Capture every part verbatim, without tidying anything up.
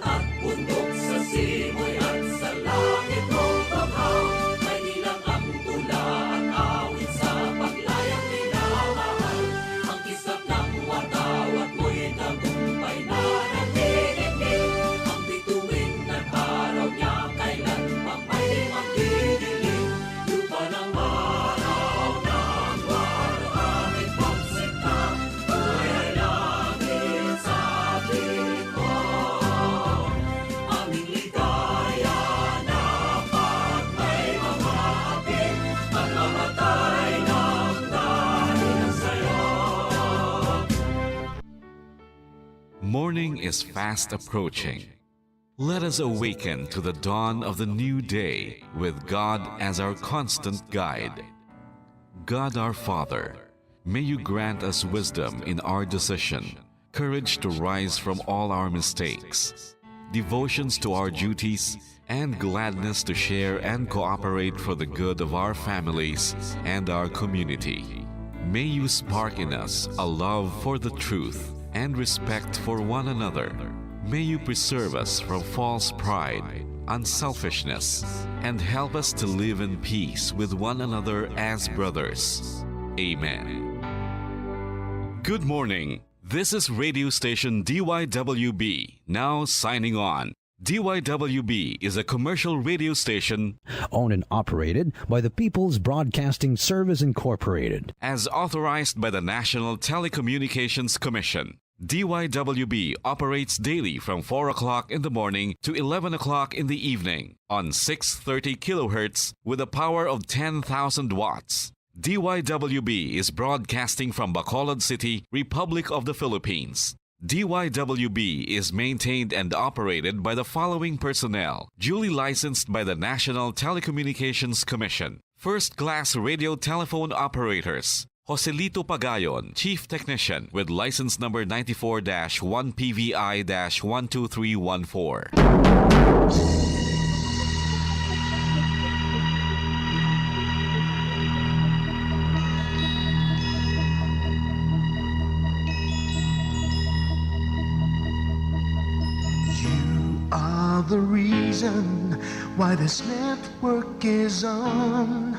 At bundok sa simoy at sa langit mong bughaw, may ilang ang tula at awit sa paglayang minamahal. Ang kislap ng watawat mo'y tagumpay na nagdidilig. Ang bituin at araw niya kailan pang may magdidilig. Lupa ng araw ng waluhangit pagsinta, kaya langit sa piling mo. Aming ligaya na pag may mga hapit, at mamatay ng dahil sa'yo. Morning is fast approaching. Let us awaken to the dawn of the new day with God as our constant guide. God our Father, may you grant us wisdom in our decision, courage to rise from all our mistakes, devotions to our duties, and gladness to share and cooperate for the good of our families and our community. May you spark in us a love for the truth and respect for one another. May you preserve us from false pride, unselfishness, and help us to live in peace with one another as brothers. Amen. Good morning. This is radio station D Y W B, now signing on. D Y W B is a commercial radio station owned and operated by the People's Broadcasting Service Incorporated. As authorized by the National Telecommunications Commission. D Y W B operates daily from four o'clock in the morning to eleven o'clock in the evening on six thirty kilohertz with a power of ten thousand watts. D Y W B is broadcasting from Bacolod City, Republic of the Philippines. D Y W B is maintained and operated by the following personnel, duly licensed by the National Telecommunications Commission. First-class radio telephone operators, Joselito Pagayon, Chief Technician, with license number ninety-four dash one P V I dash one two three one four. You are the reason why this network is on.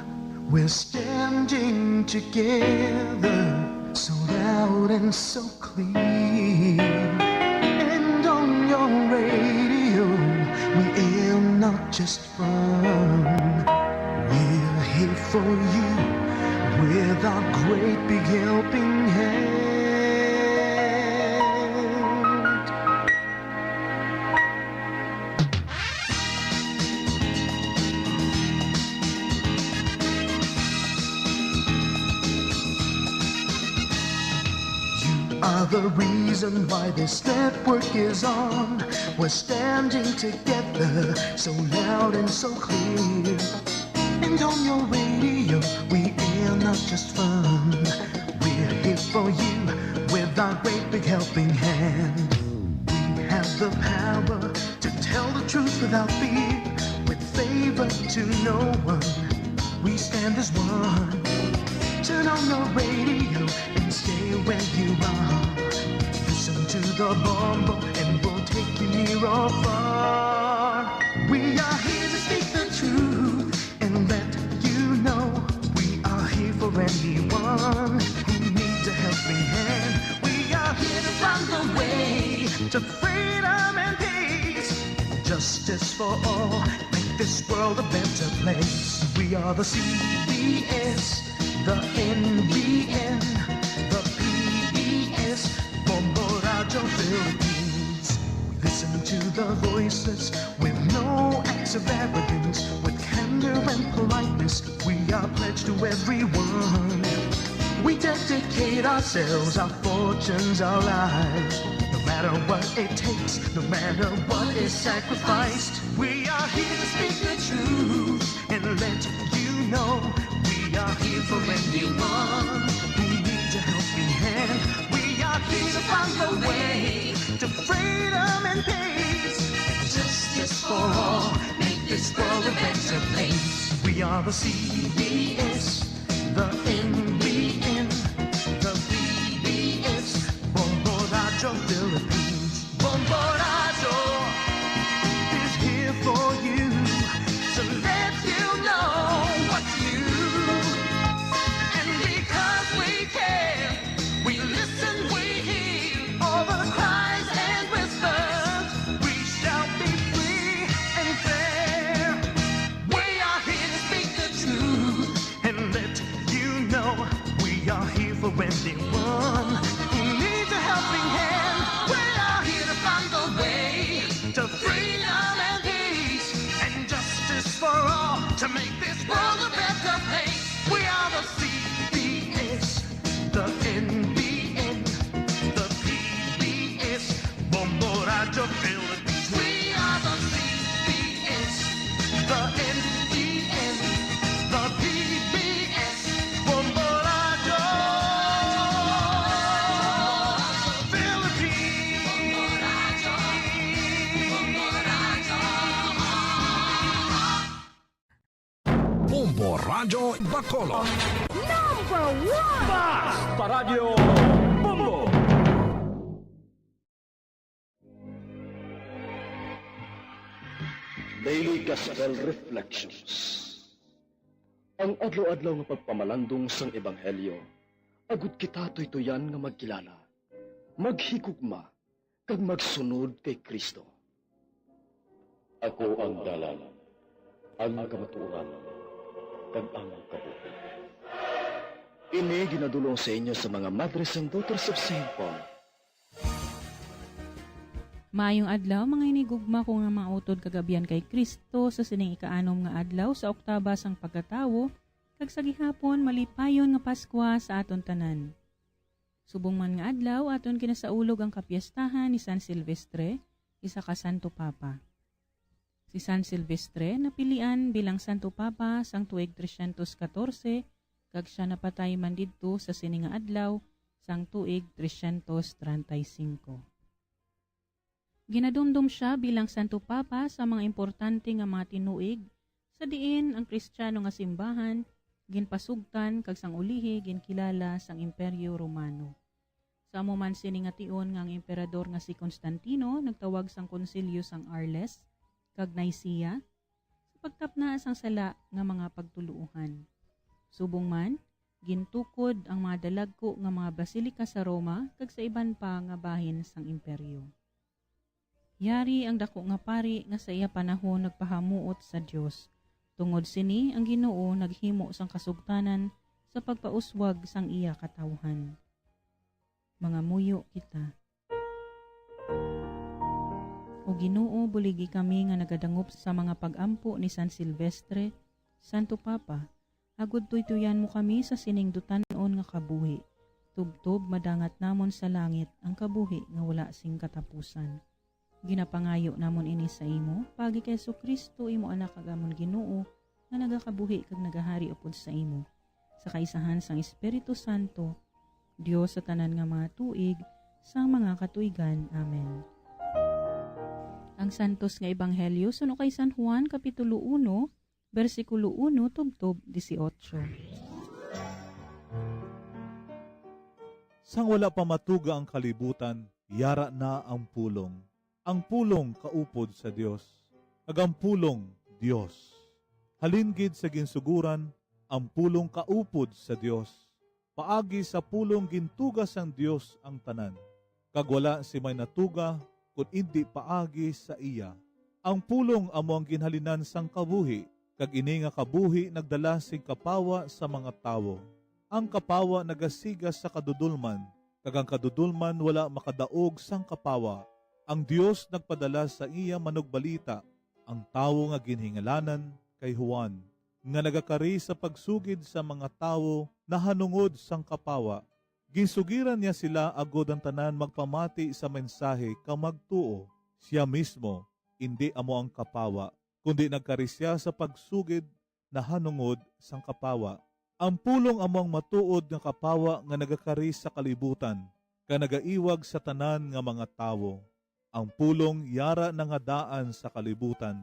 We're standing together, so loud and so clear. And on your radio, we aim not just fun. We're here for you with our great big helping hand. You are the reason why this network is on. We're standing together, so loud and so clear. And on your radio, we air not just fun. We're here for you with our great big helping hand. We have the power to tell the truth without fear, with favor to no one. We stand as one. Turn on your radio and stay where you are. Listen to the Bombo and we'll take you near or far. We are here to speak the truth and let you know we are here for anyone who needs a helping hand. We are here to find the way to freedom and peace, justice for all, make this world a better place. We are the C B S, the N B N, the P B S, Bombo Radyo Philippines. We listen to the voices with no acts of arrogance, with candor and politeness. We are pledged to everyone. We dedicate ourselves, our fortunes, our lives. No matter what it takes, no matter what is sacrificed, we are here to speak the truth and let you know we are here for anyone who needs a helping hand. We are here to find the way to freedom and peace. Justice for all, make this world a better place. We are the C B S, the N B N, the P B S, Bombo Radyo Philippines, Bombo Radyo. The Philippines. We are the C B S, the N T N, the P B S, Bombo Radyo Philippines. Bombo Radyo Bacolod. Number one! Basta Radyo Bombo! Daily Gospel Reflections. Ang adlaw-adlaw nga pagpamalandong sang Ebanghelyo, agud kita tuytuyan nga magkilala, maghigugma, kag magsunod kay Cristo. Ako ang dalan, ang kamatuoran, kag ang kabuhi. Ini ginadul-ong sa inyo sa mga Madres and Daughters of Saint Paul. Maayong adlaw, mga hinigugma ko nga mga utod kag abyan kay Cristo, sa sining ikaanom nga adlaw sa oktaba sang pagkatawo, kag sa gihapon malipayon nga Paskwa sa aton tanan. Subong man nga adlaw, aton ginasaulog ang kapiestahan ni San Silvestre, isa ka Santo Papa. Si San Silvestre napilian bilang Santo Papa sang tuig trescientos catorce, kag sia napatay man didto sa sini nga adlaw sang tuig trescientos treinta y cinco. Ginadumdom sia bilang Santo Papa sa mga importante nga mga tinuig, sa diin ang Kristiyano nga simbahan ginpasugtan kag sang ulihi ginkilala sang Imperyo Romano. Sa amo man sini nga tion nga ang emperador nga si Constantino nagtawag sang Konsilyo sang Arles kag Nicea sa pagtapna sang sala nga mga pagtuloohan. Subong man, gintukod ang mga dalagku nga mga basilika sa Roma kag sa iban pa nga bahin sang imperyo. Yari ang daku nga pari nga sa iya panahon nagpahamuot sa Dios. Tungod sini, ang Ginoo naghimo sang kasugtanan sa pagpauswag sang iya katawhan. Mangamuyo kita. O Ginoo, buligi kami nga nagadangop sa mga pag-ampo ni San Silvestre, Santo Papa, agud tuytuyan mo kami sa sining dutan-on nga kabuhi. Tubtob madangat namon sa langit ang kabuhi nga wala sing katapusan. Ginapangayo namon ini sa imo, paagi kay Jesu-Cristo, imo Anak kag amon Ginoo, nga nagakabuhi kag nagahari upod sa imo, sa kaisahan sang Espiritu Santo, Dios sa tanan nga mga tuig, sang mga katuigan. Amen. Ang Santos nga Ebanghelyo suno kay San Juan, Kapitulo uno, bersikulo uno tubtob dieciocho. Sang wala pa matuga ang kalibutan, yara na ang pulong. Ang pulong kaupod sa Dios, kag ang pulong Dios. Halin gid sa ginsuguran, ang pulong kaupod sa Dios. Paagi sa pulong gintuga sang Dios ang tanan, kag wala si may natuga kun indi paagi sa iya. Ang pulong amo ang ginhalinan sang kabuhi, kag ini nga kabuhi nagdala sing kapawa sa mga tawo. Ang kapawa nagasiga sa kadudolman, kag ang kadudolman wala makadaog sang kapawa. Ang Dios nagpadala sa iya manugbalita, ang tawo nga ginhingalanan kay Juan, nga nagakari sa pagsugid sa mga tawo nahanungod sang kapawa. Ginsugiran niya sila agod ang tanan magpamati sa mensahe kag magtuo. Sia mismo indi amo ang kapawa, kundi nagkari sia sa pagsugid nahanungod sang kapawa. Ang pulong amo ang matuod nga kapawa nga nagakari sa kalibutan, kag nagaiwag sa tanan nga mga tawo. Ang pulong yara na nga daan sa kalibutan.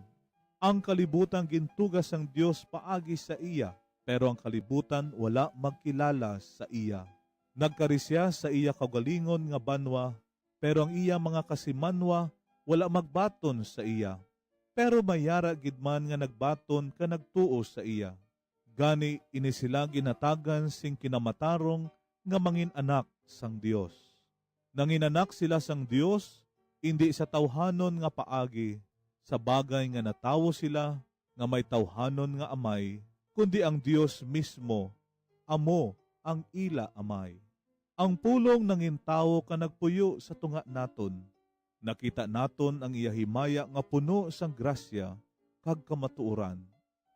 Ang kalibutan gintuga sang Dios paagi sa iya, pero ang kalibutan wala magkilala sa iya. Nagkari sia sa iya kaugalingon nga banwa, pero ang iya mga kasimanwa wala magbaton sa iya. Pero may yara gid man nga nagbaton kag nagtuo sa iya. Gani, ini sila ginhatagan sing kinamatarong nga mangin-anak sang Dios. Nangin-anak sila sang Dios, indi sa tawhanon nga paagi, sa bagay nga natawo sila nga may tawhanon nga amay, kundi ang Dios mismo amo ang ila amay. Ang pulong nangin tawo kag nagpuyo sa tunga naton. Nakita naton ang iya himaya nga puno sang grasya kag kamatuoran.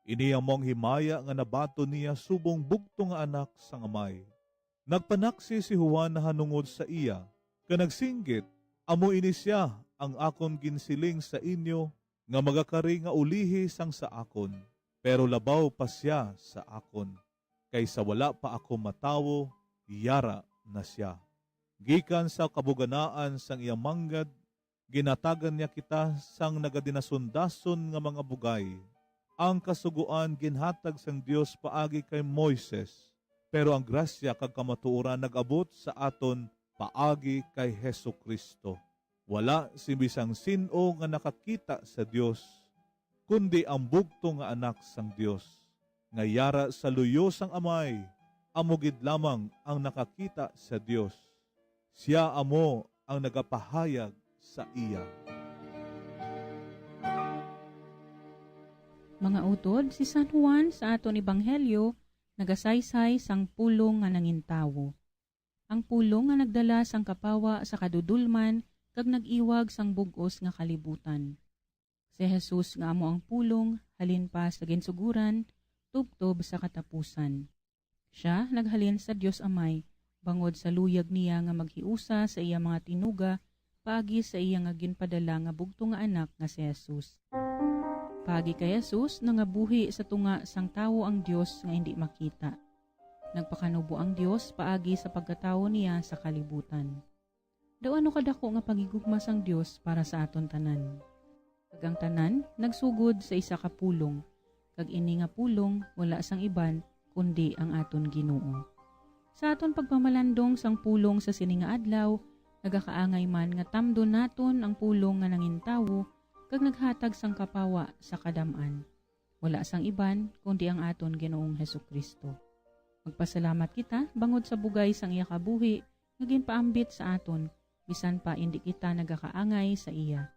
Ini amo ang himaya nga nabaton niya subong bugtong nga anak sang Amay. Nagpanaksi si Juan nahanungod sa iya, kag nagsinggit, "Amo ini sia ang akon ginsiling sa inyo nga magakari nga ulihi sang sa akon, pero labaw pa sia sa akon, kay sa wala pa ako matawo, yara na sia. Gikan sa kabuganaan sang iya manggad, ginatagan niya kita sang nagadinasundason nga mga bugay. Ang Kasugoan ginhatag sang Dios paagi kay Moises, pero ang grasya kag kamatuoran nag-abot sa aton paagi kay Jesu-Cristo. Wala si bisan sin-o nga nakakita sa Dios, kundi ang bugtong nga Anak sang Dios, nga yara sa luyo sang Amay, amo gid lamang ang nakakita sa Dios. Sia amo ang nagapahayag sa iya. Mga utod, si San Juan sa aton ebanghelyo nagasaysay sang pulong nga nangintawo. Ang pulong nga nagdala sang kapawa sa kadudulman kag nag-iwag sang bug-os nga kalibutan. Si Jesus nga amo ang pulong halin pa sa ginsuguran tubtob sa katapusan. Sia naghalin sa Dios Amay bangod sa luyag niya nga maghiusa sa iya mga tinuga paagi sa iya nga ginpadala nga bugtong nga Anak nga si Jesus. Paagi kay Jesus, nangabuhi sa tunga sang tawo ang Dios nga indi makita. Nagpakanubo ang Dios paagi sa pagkatawo niya sa kalibutan. Daw ano kadako nga paghigugma sang Dios para sa aton tanan! Kag ang tanan nagsugod sa isa ka pulong, kag ini nga pulong wala sang iban kundi ang aton Ginoo. Sa aton pagpamalandong sang pulong sa sini nga adlaw, nagakaangay man nga tamdon naton ang pulong nga nangintawo kag naghatag sang kapawa sa kadam-an. Wala sang iban kundi ang aton Ginoong Jesu-Cristo. Magpasalamat kita bangod sa bugay sang iya kabuhi nga ginpaambit sa aton, bisan pa indi kita nagakaangay sa iya.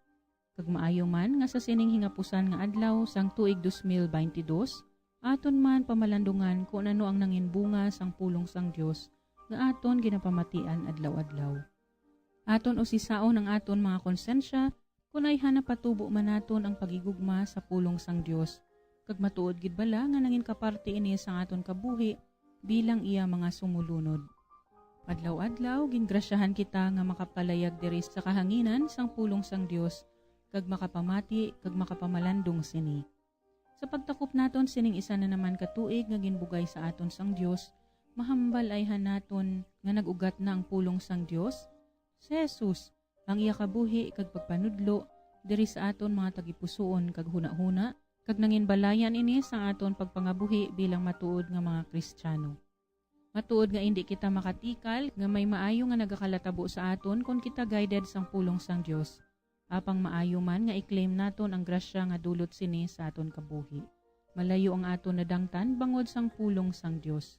Kag maayo man nga sa sining hingapusan nga adlaw sang tuig dos mil baynte dos, aton man pamalandungan kon ano ang nangin bunga sang pulong sang Dios nga aton ginapamatian adlaw-adlaw. Aton usisaon ang aton mga konsensya kon ayhan napatubo man naton ang paghigugma sa pulong sang Dios, kag matuod gid bala nga nangin kaparti ini sang aton kabuhi bilang iya mga sumolunod. Adlaw-adlaw, gingrasyahan kita nga makapalayag diri sa kahanginan sang pulong sang Dios, kag makapamati kag makapamalandong sini. Sa pagtakop naton sining isa na naman ka tuig nga ginbugay sa aton sang Dios, mahambal ayhan naton nga nag-ugat na ang pulong sang Dios, si Jesus, ang iya kabuhi kag pagpanudlo diri sa aton mga tagipusoon kag hunahuna, kag nanginbalayan ini sang aton pagpangabuhi bilang matuod nga mga Kristiano. Matuod nga indi kita makatikal nga may maayo nga nagakalatabo sa aton kon kita guided sang pulong sang Dios. Apang maayo man nga i-claim naton ang grasya nga dulot sini sa aton kabuhi. Malayo ang aton nadangtan bangod sang pulong sang Dios.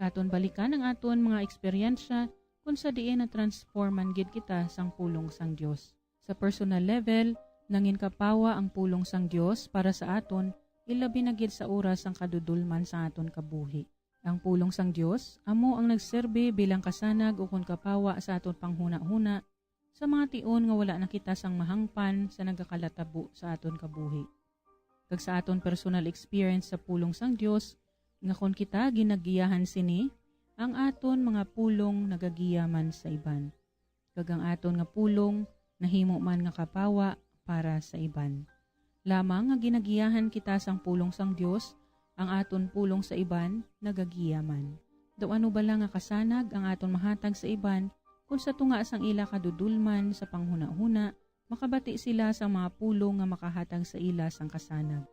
Aton balikan ang aton mga eksperyensya kon sa diin na-transforman gid kita sang pulong sang Dios. Sa personal level, nangin kapawa ang pulong sang Dios para sa aton, ilabi na gid sa oras sang kadudolman sang aton kabuhi. Ang pulong sang Dios amo ang nagserbi bilang kasanag ukon kapawa sa aton panghunahuna sa mga tion nga wala na kita sang mahangpan sa nagakalatabo sa aton kabuhi. Kag sa aton personal experience sa pulong sang Dios, nga kon kita ginagiyahan sini, ang aton mga pulong nagagiya man sa iban, kag ang aton nga pulong nahimo man nga kapawa para sa iban. Lamang nga ginagiyahan kita sang pulong sang Dios, ang aton pulong sa iban nagagiya man. Daw ano bala nga kasanag ang aton mahatag sa iban kon sa tunga sang ila kadudolman sa panghunahuna makabati sila sang mga pulong nga makahatag sa ila sang kasanag.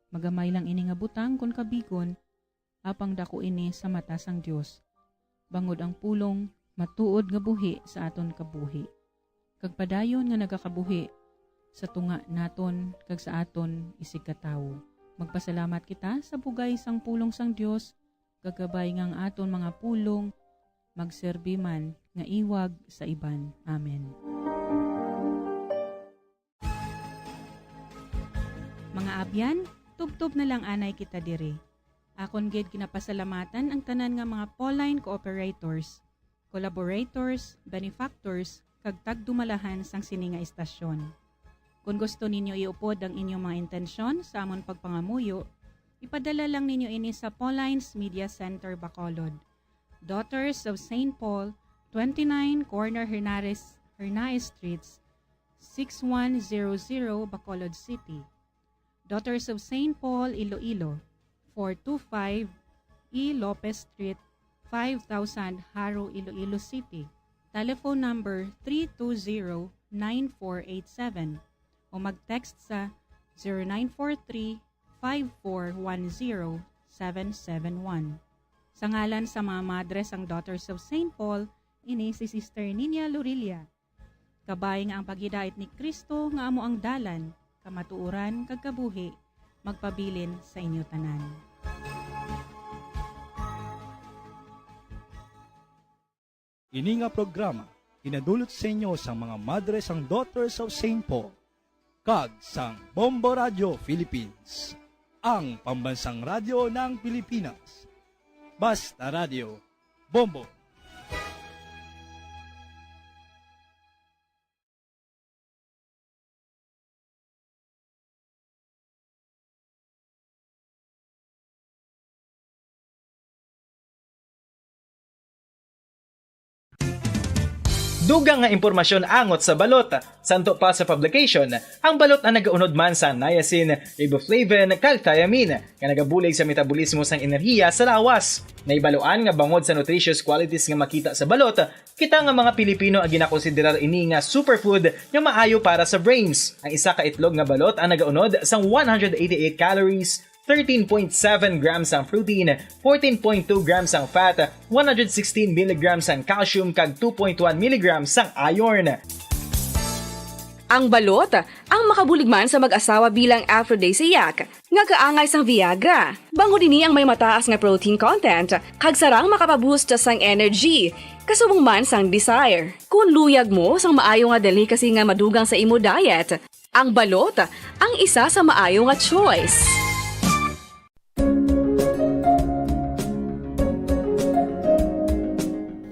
Magamay lang ini nga butang kon kabigon, apang daku ini sa mata sang Dios, bangod ang pulong matuod nga buhi sa aton kabuhi, kag padayon nga nagakabuhi sa tunga naton kag sa aton isigkatawo. Magpasalamat kita sa bugay sang pulong sang Dios, kag kabay nga ang aton mga pulong magserbi man nga iwag sa iban. Amen. Mga abyan, tubtob na lang anay kita diri. Akon gid ginapasalamatan ang tanan nga mga Pauline cooperators, collaborators, benefactors, kag tagdumalahan sang sini nga istasyon. Kon gusto ninyo iupod ang inyong mga intensyon sa amon pagpangamuyo, ipadala lang ninyo ini sa Pauline's Media Center, Bacolod, Daughters of Saint Paul, twenty-nine Corner Hernares, Hernaez Streets, six one zero zero, Bacolod City. Daughters of Saint Paul, Iloilo, four two five E Lopez Street, five thousand, Jaro, Iloilo City. Telephone number three two zero nine four eight seven o mag-text sa zero nine four three five four one zero seven seven one. Sa ngalan sa mga madre sang Daughters of Saint Paul, ini si Sister Nina Lorilla. Kabay nga ang paghidait ni Cristo nga amo ang dalan, kamatuoran, kag kabuhi, magpabilin sa inyo tanan. Ini nga programa ginadulot sa inyo sang mga madre sang Daughters of Saint Paul kag sang Bombo Radio Philippines, ang pambansang radyo ng Pilipinas. Basta Radio, Bombo. Dugang nga impormasyon angot sa balot. Santo pa sa publication, ang balot ang nagaunod man sa niacin, riboflavin, kag thiamine, nga nagabulig sa metabolismo sang enerhiya sa lawas. Nahibaluan nga bangod sa nutritious qualities nga makita sa balot, kita nga mga Pilipino ang ginakonsiderar ini nga superfood nga maayo para sa brains. Ang isa ka itlog nga balot ang nagaunod sang one hundred eighty-eight calories, thirteen point seven grams ang protein, fourteen point two grams ang fat, one hundred sixteen milligrams ang calcium, kag two point one milligrams ang iron. Ang balot ang makabulig man sa mag-asawa bilang aphrodisiac, nga kaangay sang Viagra. Bangod ini ang may mataas nga protein content, kag sarang makapaboost sang energy, kasubong man sang desire. Kon luyag mo sang maayo nga delicacy nga madugang sa imo diet, ang balot ang isa sa maayo nga choice.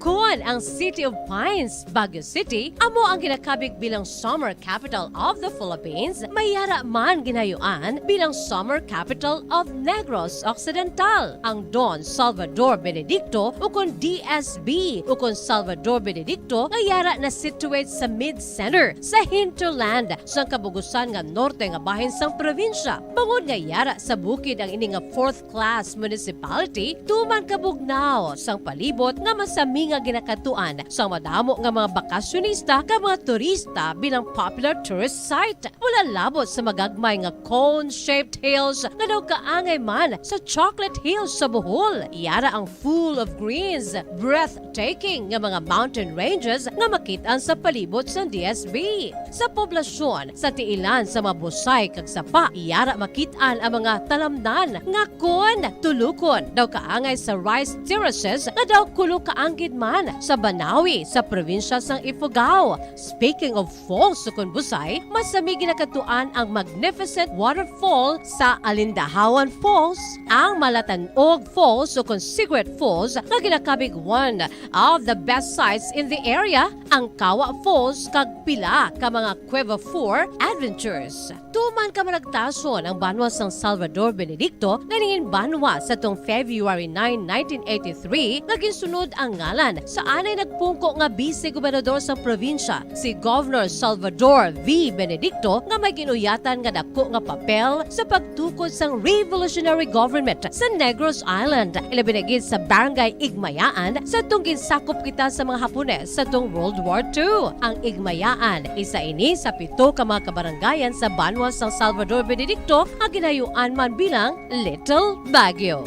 Kon ang City of Pines, Baguio City, amo ang ginakabig bilang Summer Capital of the Philippines, may yara man ginayuan bilang Summer Capital of Negros Occidental. Ang Don Salvador Benedicto, ukon D S B, ukon Salvador Benedicto, nga yara na situate sa mid-center, sa hinterland, sang kabugusan nga norte nga bahin sang probinsya. Bangod nga yara sa bukid ang ini nga fourth class municipality, tuman kabugnaw sang palibot nga masami nga ginakatuan sang madamo nga mga bakasyonista kag mga turista bilang popular tourist site. Wala labot sa magagmay nga cone-shaped hills nga daw kaangay man sa Chocolate Hills sa Bohol. Yara ang full of greens, breathtaking nga mga mountain ranges nga makit-an sa palibot sang D S B. Sa poblasyon, sa tiilan sa mga busay kag sapa, yara makit-an ang mga talamnan nga kon tulukon daw kaangay sa rice terraces nga daw kulo kaanggid man sa Banawi sa probinsya sang Ifugao. Speaking of falls, sukon busay, masami ginakatuan ang magnificent waterfall sa Alindahawan Falls, ang Malatanog Falls, sukon Secret Falls, nga ginakabig one of the best sights in the area, ang Kawa Falls, kag pila ka mga Cueva Four adventures. Tuman kamaragtason ang banwa sang Salvador Benedicto nga nangin banwa sa tung February nine, nineteen eighty-three, nga ginsunod ang ngalan sa anay nagpungko nga bise gobernador sang probinsya, si Governor Salvador V. Benedicto, nga may ginuyatan nga dako nga papel sa pagtukod sang revolutionary government sa Negros Island, ilabi na gid sa Barangay Igmayaan, sa tung ginsakop kita sa mga Hapones sa tung World War Two. Ang Igmayaan, isa ini sa pito ka mga kabarangayan sa banwa sang Salvador Benedicto nga ginayuan man bilang Little Baguio.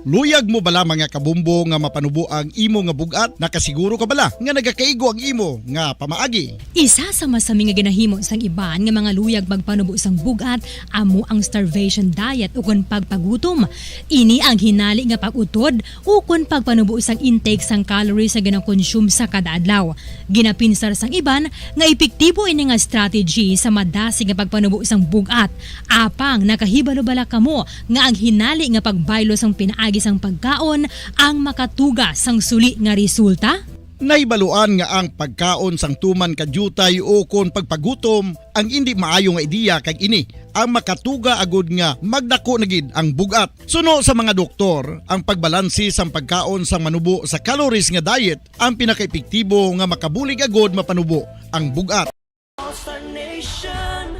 Luyag mo bala, mga kabumbo, nga mapanubo ang imo nga bug-at? Nakasiguro ka bala nga nagakaigo ang imo nga pamaagi? Isa sa masami nga ginahimo sang iban nga mga luyag magpanubo sang bug-at amo ang starvation diet ukon pagpagutom. Ini ang hinali nga pag-utod ukon pagpanubo sang intake sang calories nga ginakonsume sa kada adlaw. Ginapinsar sang iban nga epektibo ini nga strategy sa madasig nga pagpanubo sang bug-at. Apang nakahibalo bala kamo nga ang hinali nga pagbaylo sang pinaagi sang pagkaon ang makatuga sang suli nga resulta? Nahibaluan nga ang pagkaon sang tuman ka diutay o kon pagpagutom ang indi maayo nga ideya, kag ini ang makatuga agud nga magdako na gid ang bug-at. Suno sa mga doktor, ang pagbalanse sang pagkaon sang manubo sa calories nga diet ang pinakaepektibo nga makabulig agud mapanubo ang bug-at. All-Star Nation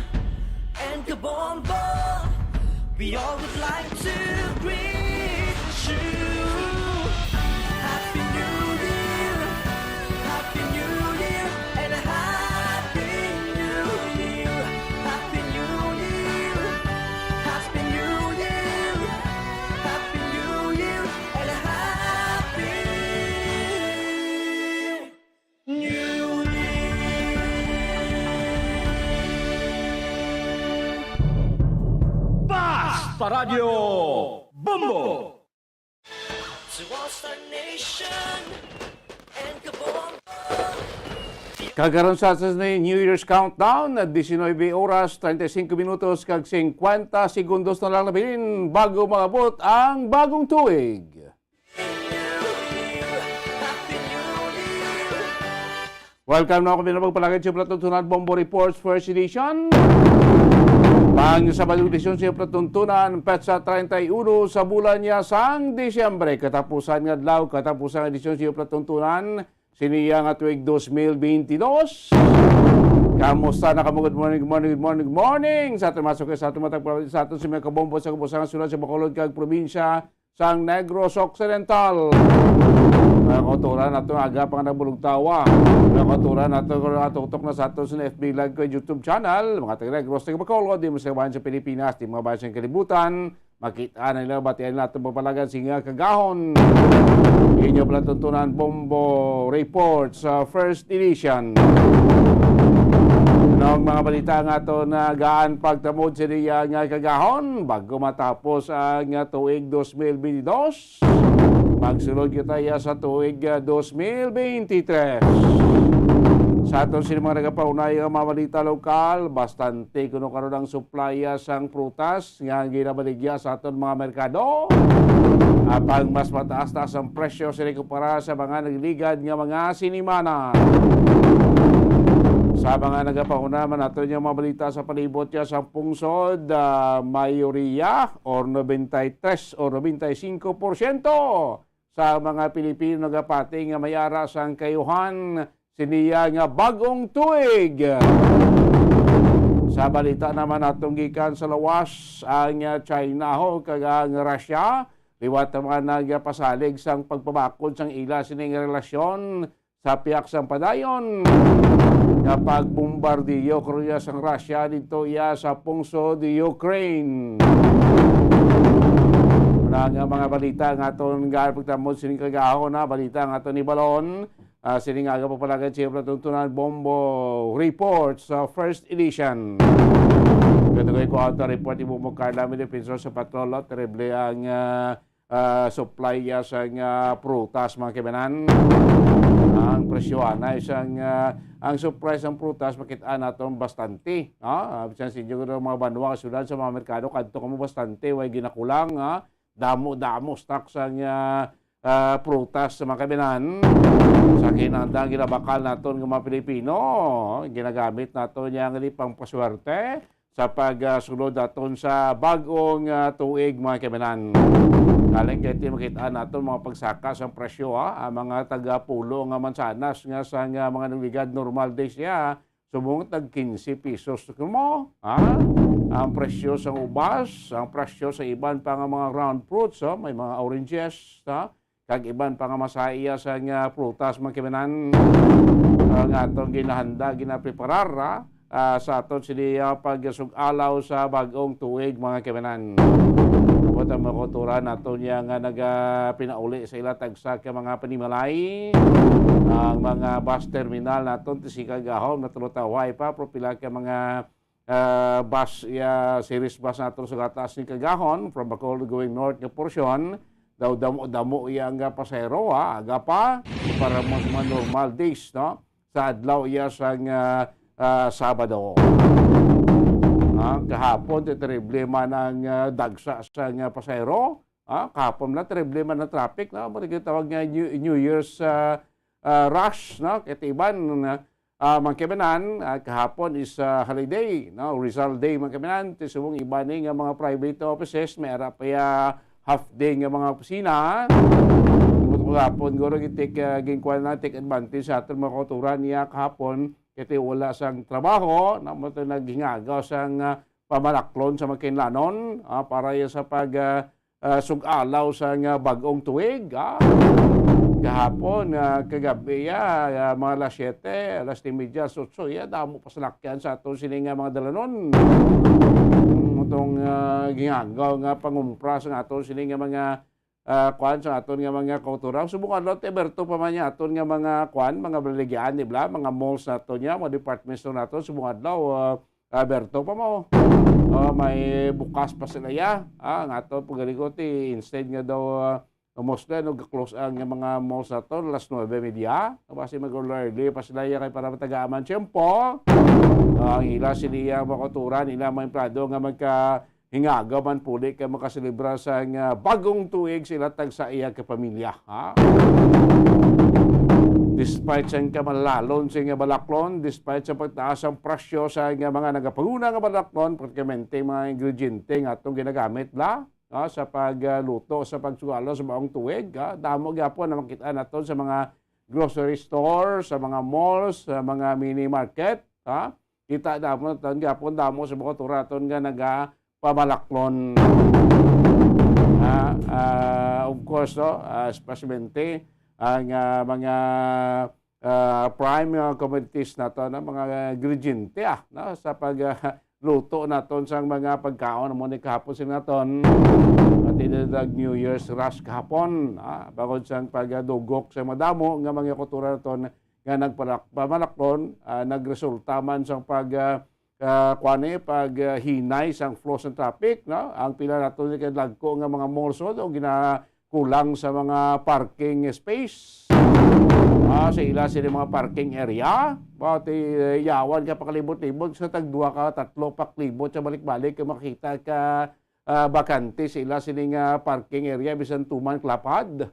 and Kabombo, we all would like to greet you. Happy New Year, Happy New Year, and a Happy New Year. Happy New Year, Happy New Year, Happy New Year, and a Happy New Year. Basta Radyo Bombo! To all-star nation and kabombo. Kag karon sa aton ni New Year's countdown, diecinuebe oras, treinta y cinco minutos kag cincuenta segundos na lang nabilin bago maabot ang bagong tuig. Welcome na ako, pinapagpalagay sa Platuntunan Bombo Reports First Edition. Pang Sabado edisyon sa Platuntunan, petsa treinta y uno sa bulan niya sang Disyembre. Katapusan nga adlaw, katapusan nga edisyon sa Platuntunan, siniya nga tuig dos mil bentidós. Kamusta na kamo? Good morning, good morning, good morning, good morning. Sa aton masok sa aton matag sa aton si mga kabombo sa kabusa nga sulat sa Bacolod kag probinsya sang Negros Occidental. Mga kauturan nato nga aga pa nga nagbulog tawa. Mga kauturan nato nga natutok na sa ato sa F B Live kag YouTube channel. Mga taga Negros, taga Bacolod, di mo sa bayan sa Pilipinas, di mga bayan sa kalibutan. Makita na nila, batian nato papalagan sa nga kagahon. Inyo pala tuntunan, Bombo Report sa First Edition. Ang mga balita nga to na gaan pagtamod sa diya nga kagahon bago matapos ang tuig dos mil bentidós. Magsulod kita ya sa tuig, ah, dos mil bentidós. Sa aton sini mga nagapaunay nga mga balita lokal, bastante kuno karon ang suplaya sang prutas nga ginabaligya sa aton mga merkado. Apang mas mataas-taas ang presyo sini kumpara sa mga nagligad nga mga sinimana. Sa mga nagapahuna man ato niya mga balita sa palibot niya sa pungsod, ah, mayoriya or noventa y tres or noventa y cinco por ciento sa mga Pilipino nagapati nga may ara sang kayuhan siniya nga bag-ong tuig. Sa balita naman atong gikan sa lawas, ang, ah, China ho kag ang Russia liwat naman nagapasalig sang pagpabakod sang ila sining relasyon sa pihak sang padayon nga pagbombardiyo kuno iya sang Russia didto iya sa pungsod Ukraine. Muna nga mga balita nga aton nga pagtamod sining kagahon na balita nga aton ni Balon. Ah, sini nga aga pagpalagad sa iyo, Platuntunan Bombo Report sa First Edition. Katugoy ko auto report ni Bombo Carla, may defensor sa patrol, oh, terrible ang, ah, ah, supply, ah, sa nga prutas, mga kaibanan. Ang presyo, anay, sang, ah, ang supply sang prutas, makita naton bastante, ah, ah, bisan sa inyo, mga banwa, syudad, sa mga merkado, kadto kamo bastante, way ginakulang, ah, damo-damo stock sang, ah, ah, prutas sa mga kaibanan. Sa kinanda, ginabakal naton nga mga Pilipino, ginagamit naton niya nga di pang paswerte sa pagsulod naton sa bag-ong, ah, tuig, mga kaibanan. Galing kay ti makita naton mga pagsaka sang presyo, ha, ang mga taga-pulo nga mansanas nga sa nga mga nagligad normal days siya, subong tag quince pesos mo, ha? Ang presyo sang ubas, ang presyo sa iban pa nga mga round fruits, ha? May mga oranges, ha? Kag iban pa nga masaya sa nga prutas, mga kaibanan, ah, nga atong ginahanda, ginapreparar, ha? Ah, sa aton sini, ah, pagsug-alaw sa bag-ong tuig, mga kaibanan. Buot ang mga kultura nato niya nga nagapinauli sa ila tagsa ka mga panimalay, ang mga bus terminal naton, ti sini kagahom natulotaway pa, pero pila ka mga, ah, bus, ya, series bus naton sa gataas ni kagahon, from Bacolod going north nga porsyon, daw damo-damo iya nga pasahero, ha, aga pa, para mas mga normal days, no? Sa adlaw iya sang, ah, ah, Sabado. Ah, kahapon, ti terrible man ang, ah, dagsa sang, ah, pasahero. Ah, kahapon na, terrible man ang traffic, no? Mao ginatawag nga New, New Year's, ah, ah, rush, no? Kay ti iban, ah, ah, man kay banan, ah, kahapon is, ah, holiday, no? Rizal Day man kay banan, ti subong iban ni nga mga private offices, may ara pa ya half day nga mga opisina. Kahapon, guro, gitik, ah, ginkuha na, take advantage sa aton mga kauturan niya kahapon, kay ti wala sang trabaho, na mo to naghingagaw sang, ah, pamalaklon sa mga kinlanon, ah, para ya sa pag, ah, ah, sug-alaw sang, ah, bag-ong tuig, ah. Kahapon, ah, kagabi, ah, ah, mga alas siyete, alas siyete y media, alas otso, ya, damo pa salakyan sa aton sini nga mga dalanon. Ang atong, ah, ginhanggaw nga pangumpra sa aton sini nga mga, ah, kuan, sa aton nga mga kauturan. Subong adlaw, ti aberto pa man niya aton nga mga kuan, mga baligyan, di ba? Mga malls nato niya, mga department store nato, subong adlaw, ah, aberto pa mo. Ah, may bukas pa sila ya. Ah, nga to, pagaligot, eh, instead nga daw, ah, mostly, no, ga-close ang mga malls nato, alas nuebe y media. Basi mag-early pa sila ya kay para matagaan man tiyempo. Ah, ang ila sila ya mga kauturan, ila mga empleyado nga magka-, hingagaw man puli kay makaselebra sang, ah, bagong tuig sila tag sa iya ka pamilya, ha? Despite sang kamalalon sa nga balaklon, despite sa pagtaas ang presyo sa nga mga nagapanguna nga balaklon, praktikamente mga ingrediente nga atong ginagamit la, ha, sa pagluto, sa pagsugalo sa bagong tuig, ha? Damo gyapon na makita naton sa mga grocery store, sa mga malls, sa mga mini market, ha? Kita naton, naton gyapon damo sa mga kauturan naton nga nagapamalaklon. Ah, ah, of course, no, ah, especially ang, ah, mga, ah, prime, ah, commodities naton, no, mga ingrediente, ah, no, sa pag, ah, luto naton sang mga pagkaon, amo ni kahapon sila naton. At idadag New Year's rush kahapon, ah, bangod sang pagdugok sa madamo nga mga kauturan naton nga nagpalak-, pamalaklon, ah, nagresulta man sang pag, ah, ah, kuwan ni, pag, ah, hinay sang flow sang traffic, no? Ang pila nato ni kay dagko nga mga malls o ginakulang sa mga parking space. Ah, sa ila sila mga parking area, ba, ti, yawan ka pakalibot-libot sa tagduwa ka, tatlo pakalibot sa balik-balik ka makita ka ah, bakante sila sining, ah, parking area bisan tuman klapad.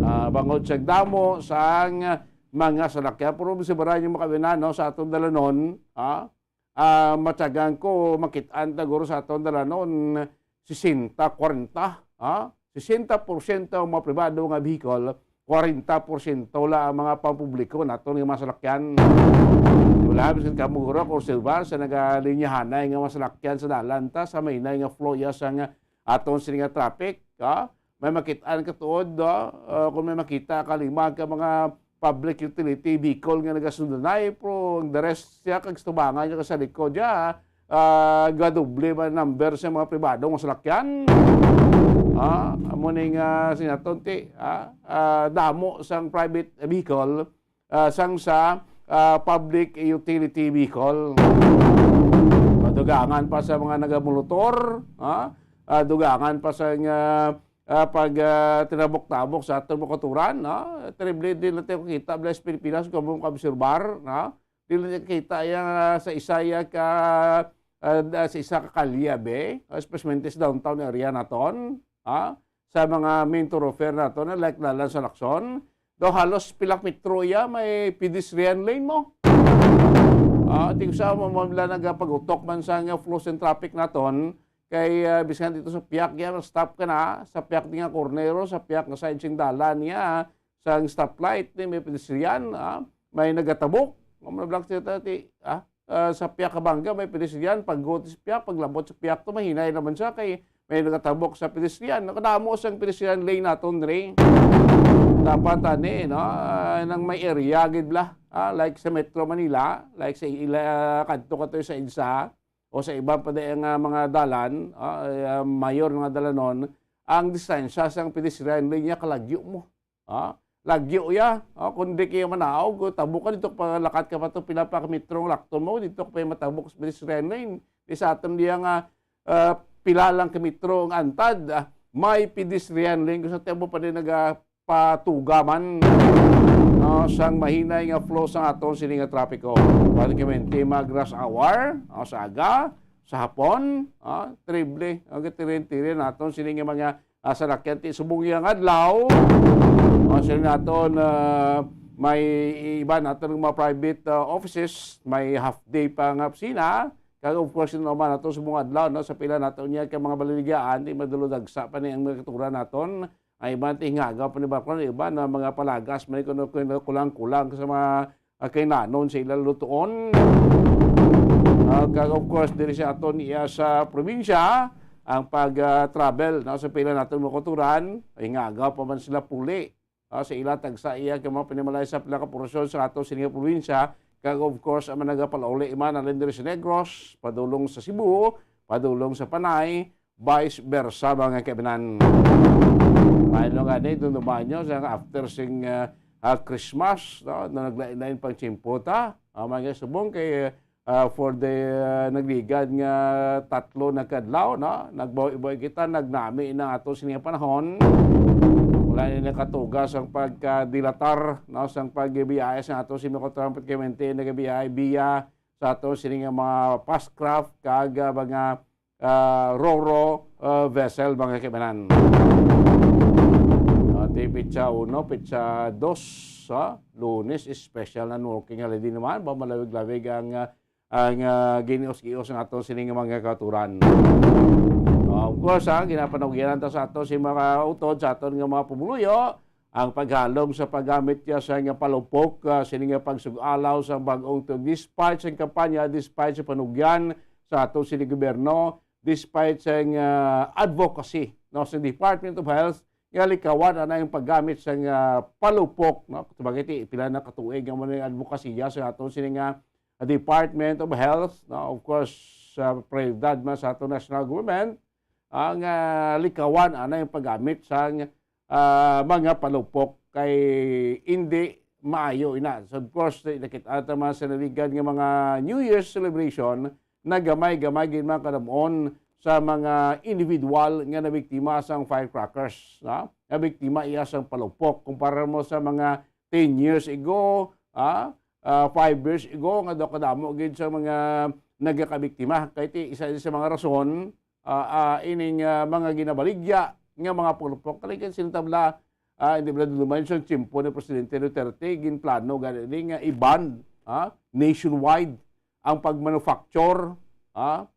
Ah, bangod sa damo sang mga salakyan, pero si Brian yung makawinan, no, sa atong dalanon, ah, ah, matyagan ko, makit-an ta guro sa atong dalanon, sesenta, kwarenta, ah, sesenta porsyento ang mga pribado nga vehicle, kwarenta porsyento la ang mga pampubliko naton nga mga salakyan. Wala, bisan kamo guro, kung silbar sa nagalinyahanay nga mga salakyan sa dalan ta, sa mahinay nga flow ya sang aton sini nga traffic, ha? May makit-an ka tuod, ha? Ah, kung may makita ka lima ka mga public utility vehicle nga nagasundanay, pero ang the rest siya kag tubangan niya ka sa likod ya, ah, gadoble man number sa mga pribado nga salakyan. Ah, amo ni nga sinaton ti, ah, ah, damo sang private vehicle, ah, sang sa, ah, public utility vehicle. Madugangan pa sa mga nagamolotor, ah, ah, dugangan pa sa nga, ah, pag, ah, tinabok-tabok sa aton mga kauturan, no? Terrible din natin kita, bala sa Pilipinas, kung mo kaobserbar, no? Dili na kita iya sa isa iya ka, ah, sa isa ka kalye, be, especially sa downtown area naton, ha? Sa mga main thoroughfare naton, like dalan sa Lacson, daw halos pila ka metro iya may pedestrian lane mo. Ah, tingsa mo, mo nila nagapag-utok man sa nga flow sa traffic naton, kay, ah, bisan dito sa piyak iya, stop ka na, sa piyak di nga corner, sa piyak nga side sing dalan niya, sang stoplight ni may pedestrian, ah, may nagatabok. Amo na bala siya ti, ah, ah, sa piyak ka bangga may pedestrian, pagguti sa piyak, paglabot sa piyak to, mahinay naman siya kay may nagatabok sa pedestrian. Nakadamo sang pedestrian lane naton diri. Dapat ani, no, ah, nang may area gid bala, ah, like sa Metro Manila, like sa ila, kadto ka to sa EDSA, o sa iba pa di nga mga dalan, ah, ah, mayor nga dalanon, ang distansya sang pedestrian lane niya kalagyo mo. Ah, lagyo ya. Ah, kung di kayo manaog, tabok ka dito, palakat ka pa to, pila pa ka metro ang lakton mo, dito ka pa yung matabok sa pedestrian lane. Di sa aton diya nga, ah, pila lang ka metro ang antad, ah, may pedestrian lane. Kung sa tempo pa din nagapatuga man, no, sang mahinay nga flow sang aton sini nga trapiko. Pwede kami tema rush hour, ah, sa aga, sa hapon, ah, triple, ang katirin-tirin naton sini nga mga ah, salakyan ti subong iya nga adlaw. O, sila naton, ah, may iba nato nga mga private, ah, offices, may half day pa nga opisina. Kag of course, yun naman nato sa mga adlaw, no, sa pila nato niya ka mga baliligayaan, di madulodagsa pa ni ang mga katuran naton. Ang iban ti hingaga pa ni baklan, iba na mga palagas, may kuno, kuno kulang-kulang sa mga, ah, kailanon sa ila lutuon. Ah, kag of course, diri sa aton iya sa probinsya, ang pag, ah, travel, no, sa pila naton mga katuran, hingaga pa man sila puli. Ah, sa ila tagsa iya ka mga panimalay sa pila ka porsyon sa ato sini nga probinsya, kag of course, ang mga nagapalauli man halin diri sa Negros, padulong sa Cebu, padulong sa Panay, vice versa, mga kaibigan. Paano nga ni, dumduman nyo, sa after sing, ah, ah, Christmas, no, na naglain-lain pang tiyempo ta, ah, mga subong kay, ah, for the, ah, nagligad nga tatlo na kadlaw, no, nagbawi-bawi kita, nagnami na ato sini nga panahon. Wala na nakatugas ang pagkadilatar, no, sang pagbiyahe sa ato si Miko Trumpet Clemente, nagabiyahe biya sa ato sini nga mga past craft kag, ah, mga, ah, ro-ro, ah, vessel, mga kaibanan. Ah, di petsa uno, petsa dos, ha? Lunes, special na working holiday naman. Ba, malawig-lawig ang, ah, ang, ah, ginios-gios nga ato sining mga katuran. Ah, of course, ha, ginapanugyanan ta sa ato si mga utod, sa aton nga mga pumuluyo, ang paghalong sa paggamit niya sa nga palupok, ah, sini nga pagsug-alaw sa bag-ong tu-, despite sa kampanya, despite sa panugyan sa ato sini gobyerno, despite sa nga advocacy, no, sa Department of Health, nga likawan ana yung paggamit sa nga palupok, no? Sabagay, ti, pila na katuig nga mo na yung advokasya sa ato sini nga Department of Health, no? Of course, sa prioridad man sa ato national government, ang, ah, likawan ana yung paggamit sa, ah, mga palupok kay hindi maayo ina. So, of course, nakita ta man sa naligan nga mga New Year's celebration, nagamay-gamay gid man kadamon sa mga individual nga nabiktima sang firecrackers, ha? Nabiktima iya sang palupok. Kumpara mo sa mga ten years ago, ha? Ah, five years ago, nga daw kadamo gid sa mga nagakabiktima. Kay ti, isa sa mga rason, ah, ah, ining, ah, mga ginabaligya nga mga palupok. Kalikan sila tabla, ah, hindi bala duman sa tiyempo ni Presidente Duterte, ginplano gani ni nga i-ban, ah, nationwide ang pagmanufacture, ah,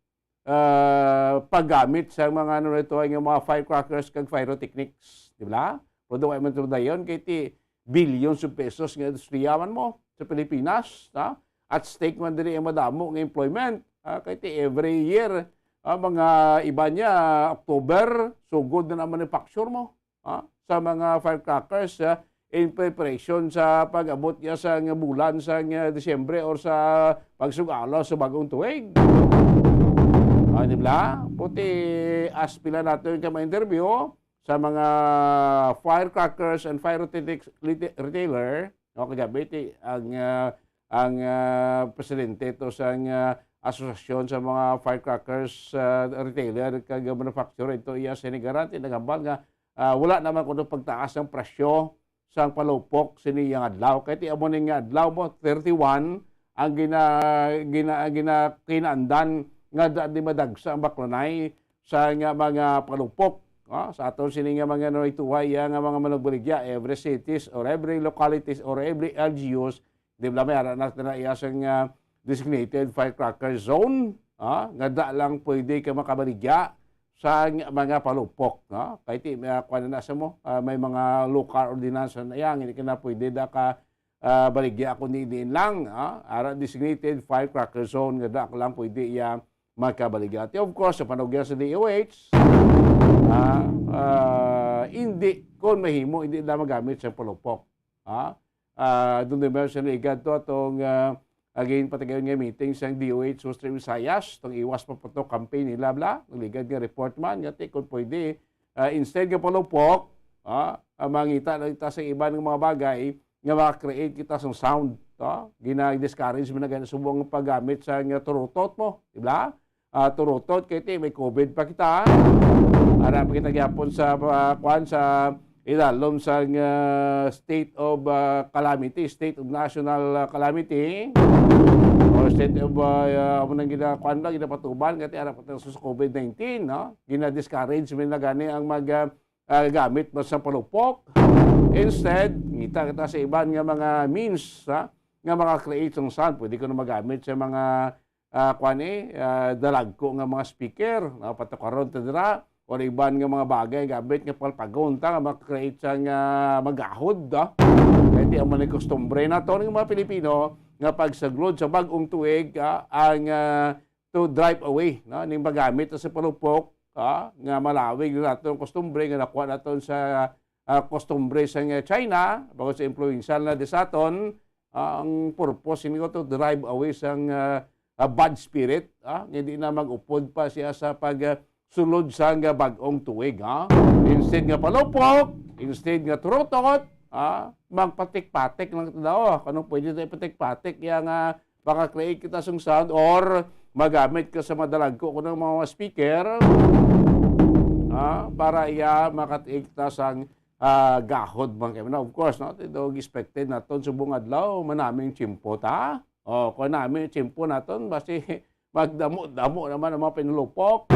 ah, paggamit sa mga, ano, ito, nga mga firecrackers kag pyrotechnics, di ba? Pero daw ay man dayon kay ti billions of pesos nga industriya man mo sa Pilipinas, ha? At stake man diri ang madamo nga employment, ha? Kay ti every year, ah, mga iba niya, October, sugod na ang manufacture mo, ha? Sa mga firecrackers, ha? In preparation sa pag-abot niya sa nga bulan sa nga Disyembre or sa pagsugalo sa bagong tuig. Ah, di ba? Puti as pila nato yung ka ma-interview, sa mga firecrackers and pyrotechnics reta-, retailer, no, kagabi ti ang, ah, ang, ah, presidente to sa, ah, asosasyon sa mga firecrackers, ah, retailer kag manufacturer ito iya sinigaran, ti naghambal nga, ah, wala naman kuno pagtaas ang presyo sang palupok sini yang adlaw. Kay ti amo ni nga adlaw mo, thirty-one, ang gina-, gina-, ang ginakinaandan nga da-, di madagsa ang baklanay sa nga mga palupok, ah, sa aton sini nga mga naituhay, ah, nga mga manugbaligya, every cities or every localities or every L G Us, di ba, may ara na, na iya sang, ah, designated firecracker zone, ah, nga da lang pwede ka makabaligya sa ng-, mga palupok, no? Kay ti, may, ah, kuwan na sa mo, ah, may mga local ordinance na iya, hindi ka na pwede da ka, ah, baligya kundi diin lang, ah, ara designated firecracker zone nga da ka lang pwede iya makabaligya. Ti, of course, sa panugyan sa D O H, ah, ah, hindi, kung mahimo, hindi na magamit sa palupok. Ha? Ah, doon din meron siya naigadto atong, ah, again, patagayon nga meeting sa D O H Western Visayas, itong iwas pa po to campaign nila, bla. Nagligad nga report man, nga ti, kung pwede, ah, instead nga palupok, ah, ah, mangita lang ta sa iban nga mga bagay, nga maka-create kita sa sound, to? Gina-discourage mo na ganun subong ang paggamit sa nga turutot mo, di ba? Ah, turutot, kay ti, may COVID pa kita. Ara pa kita gyapon sa, ah, kwan, sa ilalom sa, ah, state of, ah, calamity, state of national, ah, calamity, or state of, ah, ah, amo nang gina-, kwan lang, ginapatuban, kay ti, ara pa tayo sa COVID nineteen, no? Gina-discourage mo na gani ang mag, ah, ah, gamit man sa palupok. Instead, ngita kita sa iban nga mga means, ha, nga maka-create sang sound. Pwede ko na magamit sa mga, ah, kuwan eh, ah, dalagko nga mga speaker, no? Patukaron ta dira, o iban nga mga bagay, gamit nga palpagon ta, nga maka-create sang, ah, magahod, no? Kaya di man ni kostumbre naton nga mga Pilipino, nga pagsaglod sa bag-ong tuig, ah, ang, ah, to drive away, no? Ning magamit sa palupok, ah, nga malawig na naton ang kostumbre nga nakuha naton sa, ah, kostumbre sa nga China, bangod sa influential na di sa aton, ah, ang purpose nito to drive away sang, ah, ah, bad spirit, ah, nga di na mag-upod pa siya sa pag, ah, sulod sang, ah, bag-ong tuig, ha? Instead nga palupok, instead nga turutot, ah, magpatik-patik lang ta daw. Kung ano pwede tayo patik-patik, kaya nga maka-create kita sang sound or magamit ka sa madalagko ko ng mga speaker, ah, para iya makatiig ta sang, ah, gahod man kay na. Of course, no? Ito ang expected naton subong adlaw, manaming tiyempo ta. O, kung nami tiyempo naton, basi magdamo-damo naman ang mga pinulupok.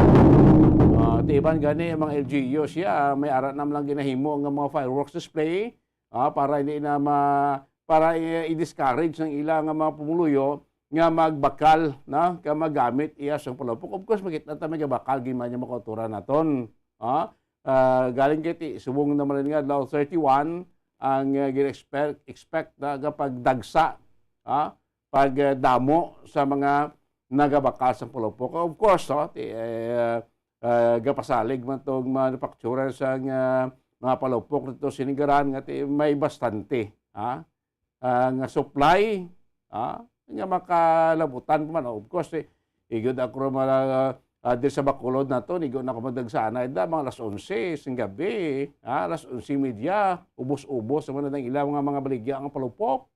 Ah, tiban gani ang mga L G U siya, may ara naman lang ginahimo nga mga fireworks display, ah, para hindi na ma-, para i-, i-discourage ng ila nga mga pumuluyo nga magbakal, na, ka magamit iya sang palupok. Of course, makita ta may gabakal gid man yung mga kauturan naton. Ah, ah, galing kay ti-, subong naman nga adlaw thirty-one ang, ah, gin-expect, expect na nga pagdagsa, ah, pagdamo sa mga nagabakal sang palupok. Of course, oh, ti-, eh, ah, gapasalig man tong manufacturer sang, ah, mga palupok dito sinigaran nga ti-, may bastante, ha? Ah, nga supply, ah, nga makalabutan pa man. Of course, eh, igod ako ra mala-, ah, di sa Bacolod na to, igo na ako madagsanay da, mga alas onse sing gabi, ah, alas onse y media, ubos-ubos naman ang ilang mga, mga baligya ang palupok.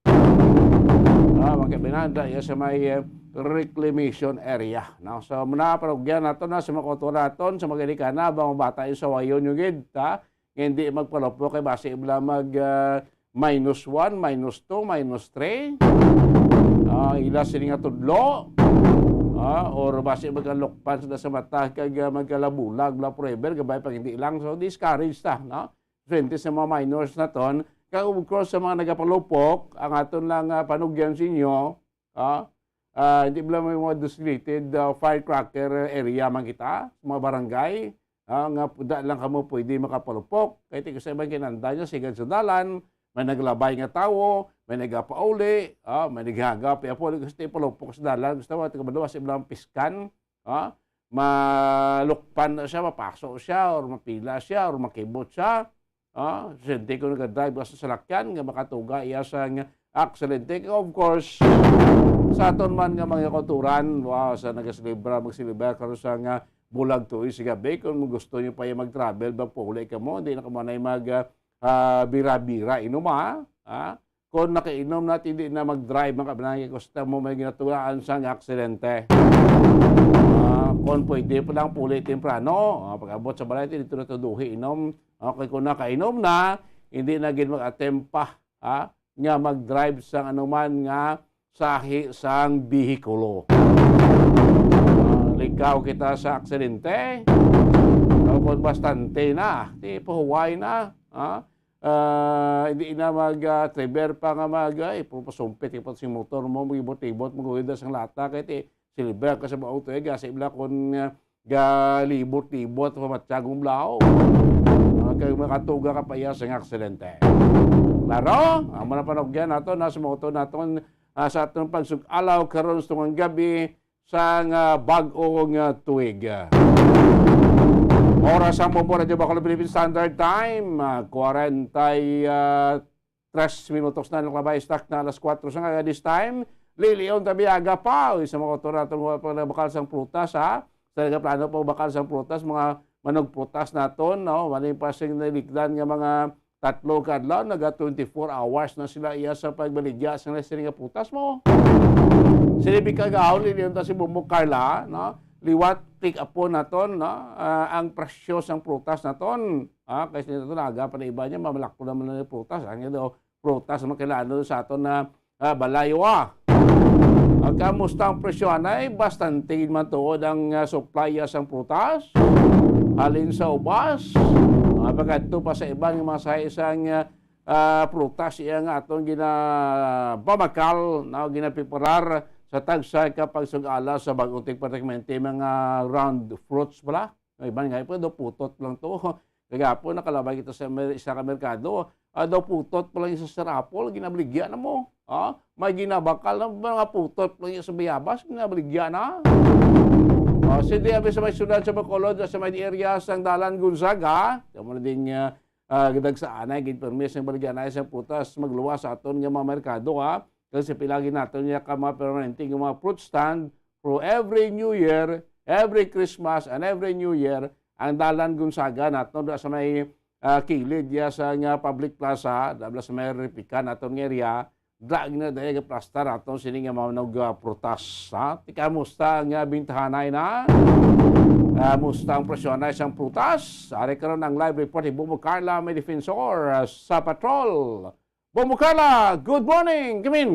Ah, magkabinanda, iya sa may, eh, reclamation area, no? So, muna, parugyan nato na sa mga kauturan naton, sa mga ginikanan, bang mabata yung sawayon yung gid, ha? Nga hindi magpalupok kay basi ibla mag, ah, minus one, minus two, minus three. Ah, ila sini nga tudlo. Ah, or basi magkalukpan sila sa mata kag, ah, magkalabulag, bla forever, gabay pag hindi lang. So, discourage ta, no? Frente sa mga minors naton. Kag, of course, sa mga nagapalupok, ang aton lang, ah, panugyan sa inyo, ah, ah, hindi bala may mga designated, ah, firecracker area man kita, sa mga barangay, ah, nga da lang kamo pwede makapalupok. Kay ti-, sa ibang kinanda niya, sigad sa dalan, may naglabay nga tawo, may nagapauli, ah, may naghagap, ya po, gusto ipalupok sa dalan, gusto mo, taga maluwas, ilang piskan, ah, malukpan na siya, mapaso siya, or mapila siya, or makibot siya. Ah, sente ko nagadrive ka sa salakyan nga makatuga iya sa nga aksidente. Of course, sa aton man nga mga kauturan, wow, sa nagaselebra, magselebra karon sa nga bulag tuig sa gabi, kung gusto niyo pa yung mag-travel, magpauli ka mo, hindi na ka manay mag, ah, ah, bira-bira, inom, ha? Ah, kung nakainom na, hindi na mag-drive, mga kabinangi, gusto mo may ginatulaan sa nga aksidente. Ah, kung pwede pa lang, puli temprano. Ah, pag-abot sa balay, dito na tuduhi, inom. Okay, kung nakainom na, hindi na gid mag-attempt pa, ha, nga mag-drive sang anuman nga sahi sang bihikulo. Ah, likaw kita sa aksidente. O kung bastante na, di pahuway na, ha? Ah, hindi na mag, ah, triber pa nga mag, ay, puro pasumpit, ipot sing motor mo, mag-ibot-ibot, mag-uwid sang lata, kay ti, silver ka sa mga auto, eh, gasa ibla kung, ah, galibot-libot, pamatyag ang blaw. Ah, kay makatuga ka pa iya sa nga aksidente. Klaro? Ang mga panugyan nato, nasa mga auto nato, ah, sa atong pagsug-alaw karon sa tungang gabi, sa nga bag-o nga tuig. Oras ang Bombo Radyo Bacolod Philippine Standard Time, ah, kwarenta y tres minutos na nakalabay, stock na alas kuwatro sa nga this time. Lilion tabi aga pa, uy, sa mga auto naton, wala pa nagbakal sang prutas, ha? Sa nagaplano pa bakal sang prutas, mga manugprutas naton, no? Wala yung pasing naligdan nga mga tatlo ka adlaw, naga twenty-four hours na sila iya sa pagbaligya sa sini nga prutas mo. Sini bika gahon, liliyon ta si Bumbong Carla, no? Liwat, pick up po naton, no? Ah, ang presyo sang prutas naton. Ah, kay sini naton, aga pa na iba niya, mamalakpo naman na yung prutas. Ang ito, prutas, makilala sa aton na, ah, balayo, ah. Ang kamusta ang presyo, anay? Bastante man tuod ang, ah, supply, ah, sang prutas. Halin sa ubas, Mapakadto pa sa iban nga mga sahi sang, ah, ah, prutas iya nga aton ginababakal, no, ginapiparar sa tagsa ka pagsug-ala sa bag-ong tigpatikmente, mga round fruits pala. Ang iban nga, "Pwede daw putot lang to." Kagapon, nakalabay kita sa mer-, isa ka merkado. Ah, daw putot pa lang isa sa raffle, ginabaligya na mo. Ah, may ginabakal na mga putot pa lang isa sa bayabas, ginabaligya na. Oh, si Diabe sa may siyudad sa Bacolod, sa may area sang Dalan Gonzaga, sa mga ding, ah, ah, gidagsaanay, gid permis ang baligyanay sa putas, magluwas sa aton nga mga merkado, ha. Kasi pila gid naton niya ka mga permanente nga mga fruit stand, for every New Year, every Christmas, and every New Year, ang Dalan Gonzaga naton da sa may, ah, kilid ya sa nga public plaza, dabla sa may replica naton nga area, da gina daya gaplastar aton sini nga mga, ah, prutas, ha? Ti kamusta nga bintahanay na? Ah, musta ang presyo na isang prutas? Ari karon ang live report ni Bubo Carla, may defensor, ah, sa patrol. Bombo Carla, good morning! Come in!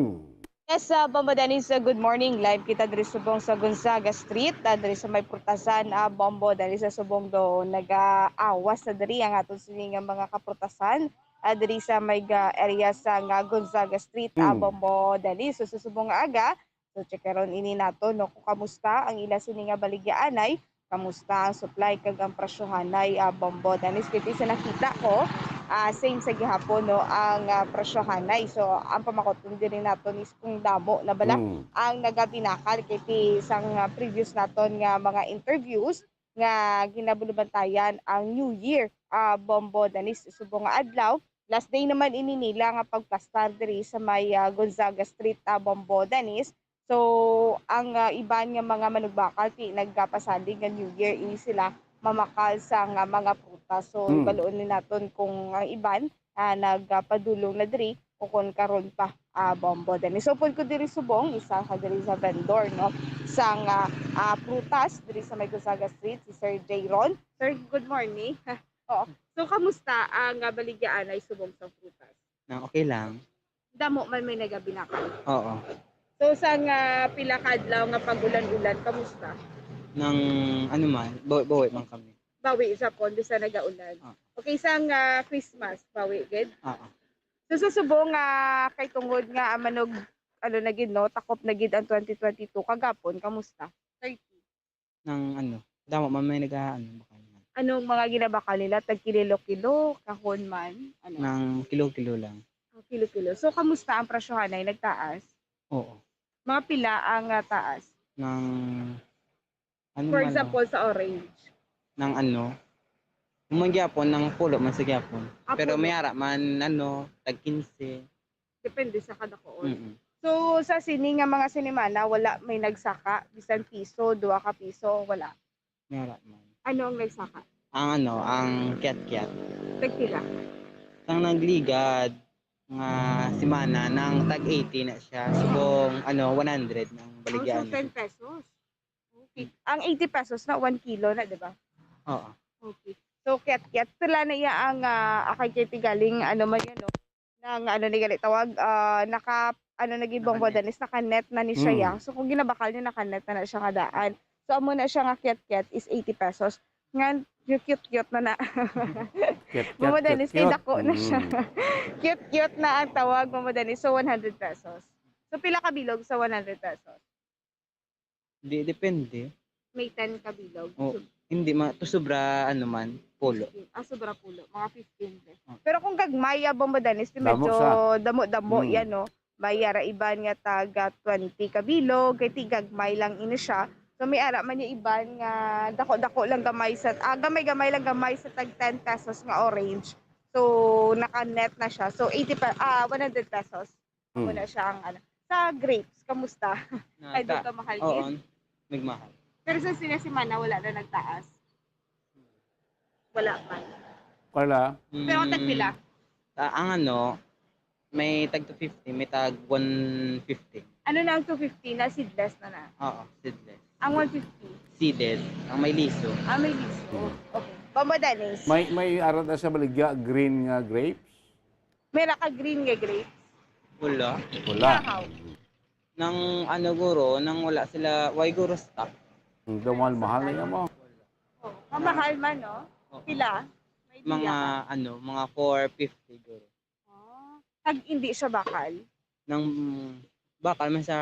Yes, uh, Bombo Dennis, uh, good morning. Live kita diri subong sa Gonzaga Street, uh, diri sa may prutasan, uh, Bombo Dennis, sa subong do nagaawas na diri ang aton sini nga mga kaprutasan, uh, diri sa may ga-, area sa nga Gonzaga Street, uh, Mm. Bombo Dennis. So, sa subong nga aga, so, check karon ini nato, no, kung kamusta ang ila sini nga baligyaanay, kamusta ang supply kag ang presyohanay, ah, Bombo Dennis? Kay ti sa nakita ko, ah, same sa gihapon, no, ang, ah, presyohanay. So, ang pamakoton diri nato is kung damo na bala Mm. ang nagabinakal kay ti sang, ah, previous naton nga mga interviews nga ginabulubantayan ang New Year, ah, Bombo Dennis, subong nga adlaw. Last day naman ini nila nga pagplastar diri sa may, ah, Gonzaga Street, ah, Bombo Dennis. So, ang, ah, iban nga mga manugbakal, ti nagkapasalig nga New Year, ini sila mamakal sa nga mga prutas. So, Hmm. ibaluon ni naton kung ang iban, ah, nagpadulong na diri o kon karon pa, ah, Bombo Dennis. So, upod ko diri subong, isa ka diri sa vendor, no, sa nga, ah, prutas diri sa may Gonzaga Street, si Sir Jayron. Sir, good morning. Oo. So, kamusta ang, ah, baligyaanay subong sa prutas? Nang okay lang. Damo man may nagabinakal. Oo. So, sa nga pila ka adlaw nga pag-ulan-ulan, kamusta? Nang ano man, bawi-bawi man kami. Bawi sa kon, bisan nagaulan. Ah. Okay, sa nga Christmas, bawi gid? Oo. So, sa subong nga kay tungod nga, ah, manog, ano na gid, no, takop na gid ang twenty twenty-two, kagapon, kamusta? Thirty. Nang ano, damo man may nag-aano, bakal man. Anong mga ginabakal nila? Tag kilo-kilo, kahon man? Ano? Nang kilo-kilo lang. Ah, kilo-kilo. So, kamusta ang presyohanay? Nagtaas? Oo. Mga pila ang, ah, taas? Nang, ano For man, example, sa orange? Nang ano, human gyapon, nang pulo man sa gyapon. Ah, Pero pulo. May ara man, ano, tag quince. Depende sa kadakuon. Mm-mm. So, sa sini nga mga sinimana, wala may nagsaka, bisan piso, duha ka piso, wala? Meron man. Ano ang nagsaka? Ang ano, ang kiat-kiat. Tagpila? Ang nagligad nga simana, nang tag eighty na siya. Subong, ano, one hundred nang Oh, so baligyan. Ten pesos? Okay. Ang eighty pesos na one kilo na, di ba? Oo. Okay. So, kiat-kiat. Pila na iya ang, ah, akay kay ti galing, ano man yan, no? Nang, ano ni gali tawag, ah, naka, ano na gid, Bombo Naka-net. Dennis, naka-net na ni siya, Mm. ya. So, kung ginabakal niya, naka-net na na siya nga daan. So, amo na siya nga kiat-kiat is eighty pesos. Ngan, yung cute-cute na na. Kiat-kiat, Bombo Dennis, kay cute-cute. Dako na siya. Mm. Cute-cute na ang tawag, Bombo Dennis. So, one hundred pesos. So, pila ka bilog sa one hundred pesos? Di, depende. May ten ka bilog. O, So, hindi ma-, to sobra, ano man, pulo. Ah, sobra pulo. Mga fifteen pesos. Ah. Pero kung gagmay, ah, Bombo Dennis, di Damo medyo sa damo-damo Hmm. yan, no? May ara iban nga taga twenty ka bilog, kay ti gagmay lang ini siya. So, may ara man yung iban nga dako-dako lang gamay sa, ah, gamay-gamay lang gamay sa tag ten pesos nga orange. So, naka-net na siya. So, eighty pa, ah, one hundred pesos. Amo Hmm. na siya ang ano. Sa grapes, kamusta? Na Ay, doon ta-, ka mahal, oo, gid? Nagmahal. Pero sa sina semana, wala na nagtaas? Wala man. Wala. Pero ang Mm, tagpila? ta-, ang ano, may tag two fifty, may tag one fifty. Ano na ang two fifty na seedless na na? Oo, seedless. Ang one fifty? Seeded. Ang may liso. Ah, may liso. Hmm. Okay. Bombo Dennis. May, may ara na sa baligya, green nga grapes? May naka-green nga grapes? Wala. Wala. Nahaw. Nang ano, guro, nang wala sila, way guro stock. Ang mahal-mahal na yan mo. Oh, mamahal man, no? Oh. Pila? May Mga, ano, mga four fifty siguro. Ah, tag hindi siya bakal? Nang bakal man sa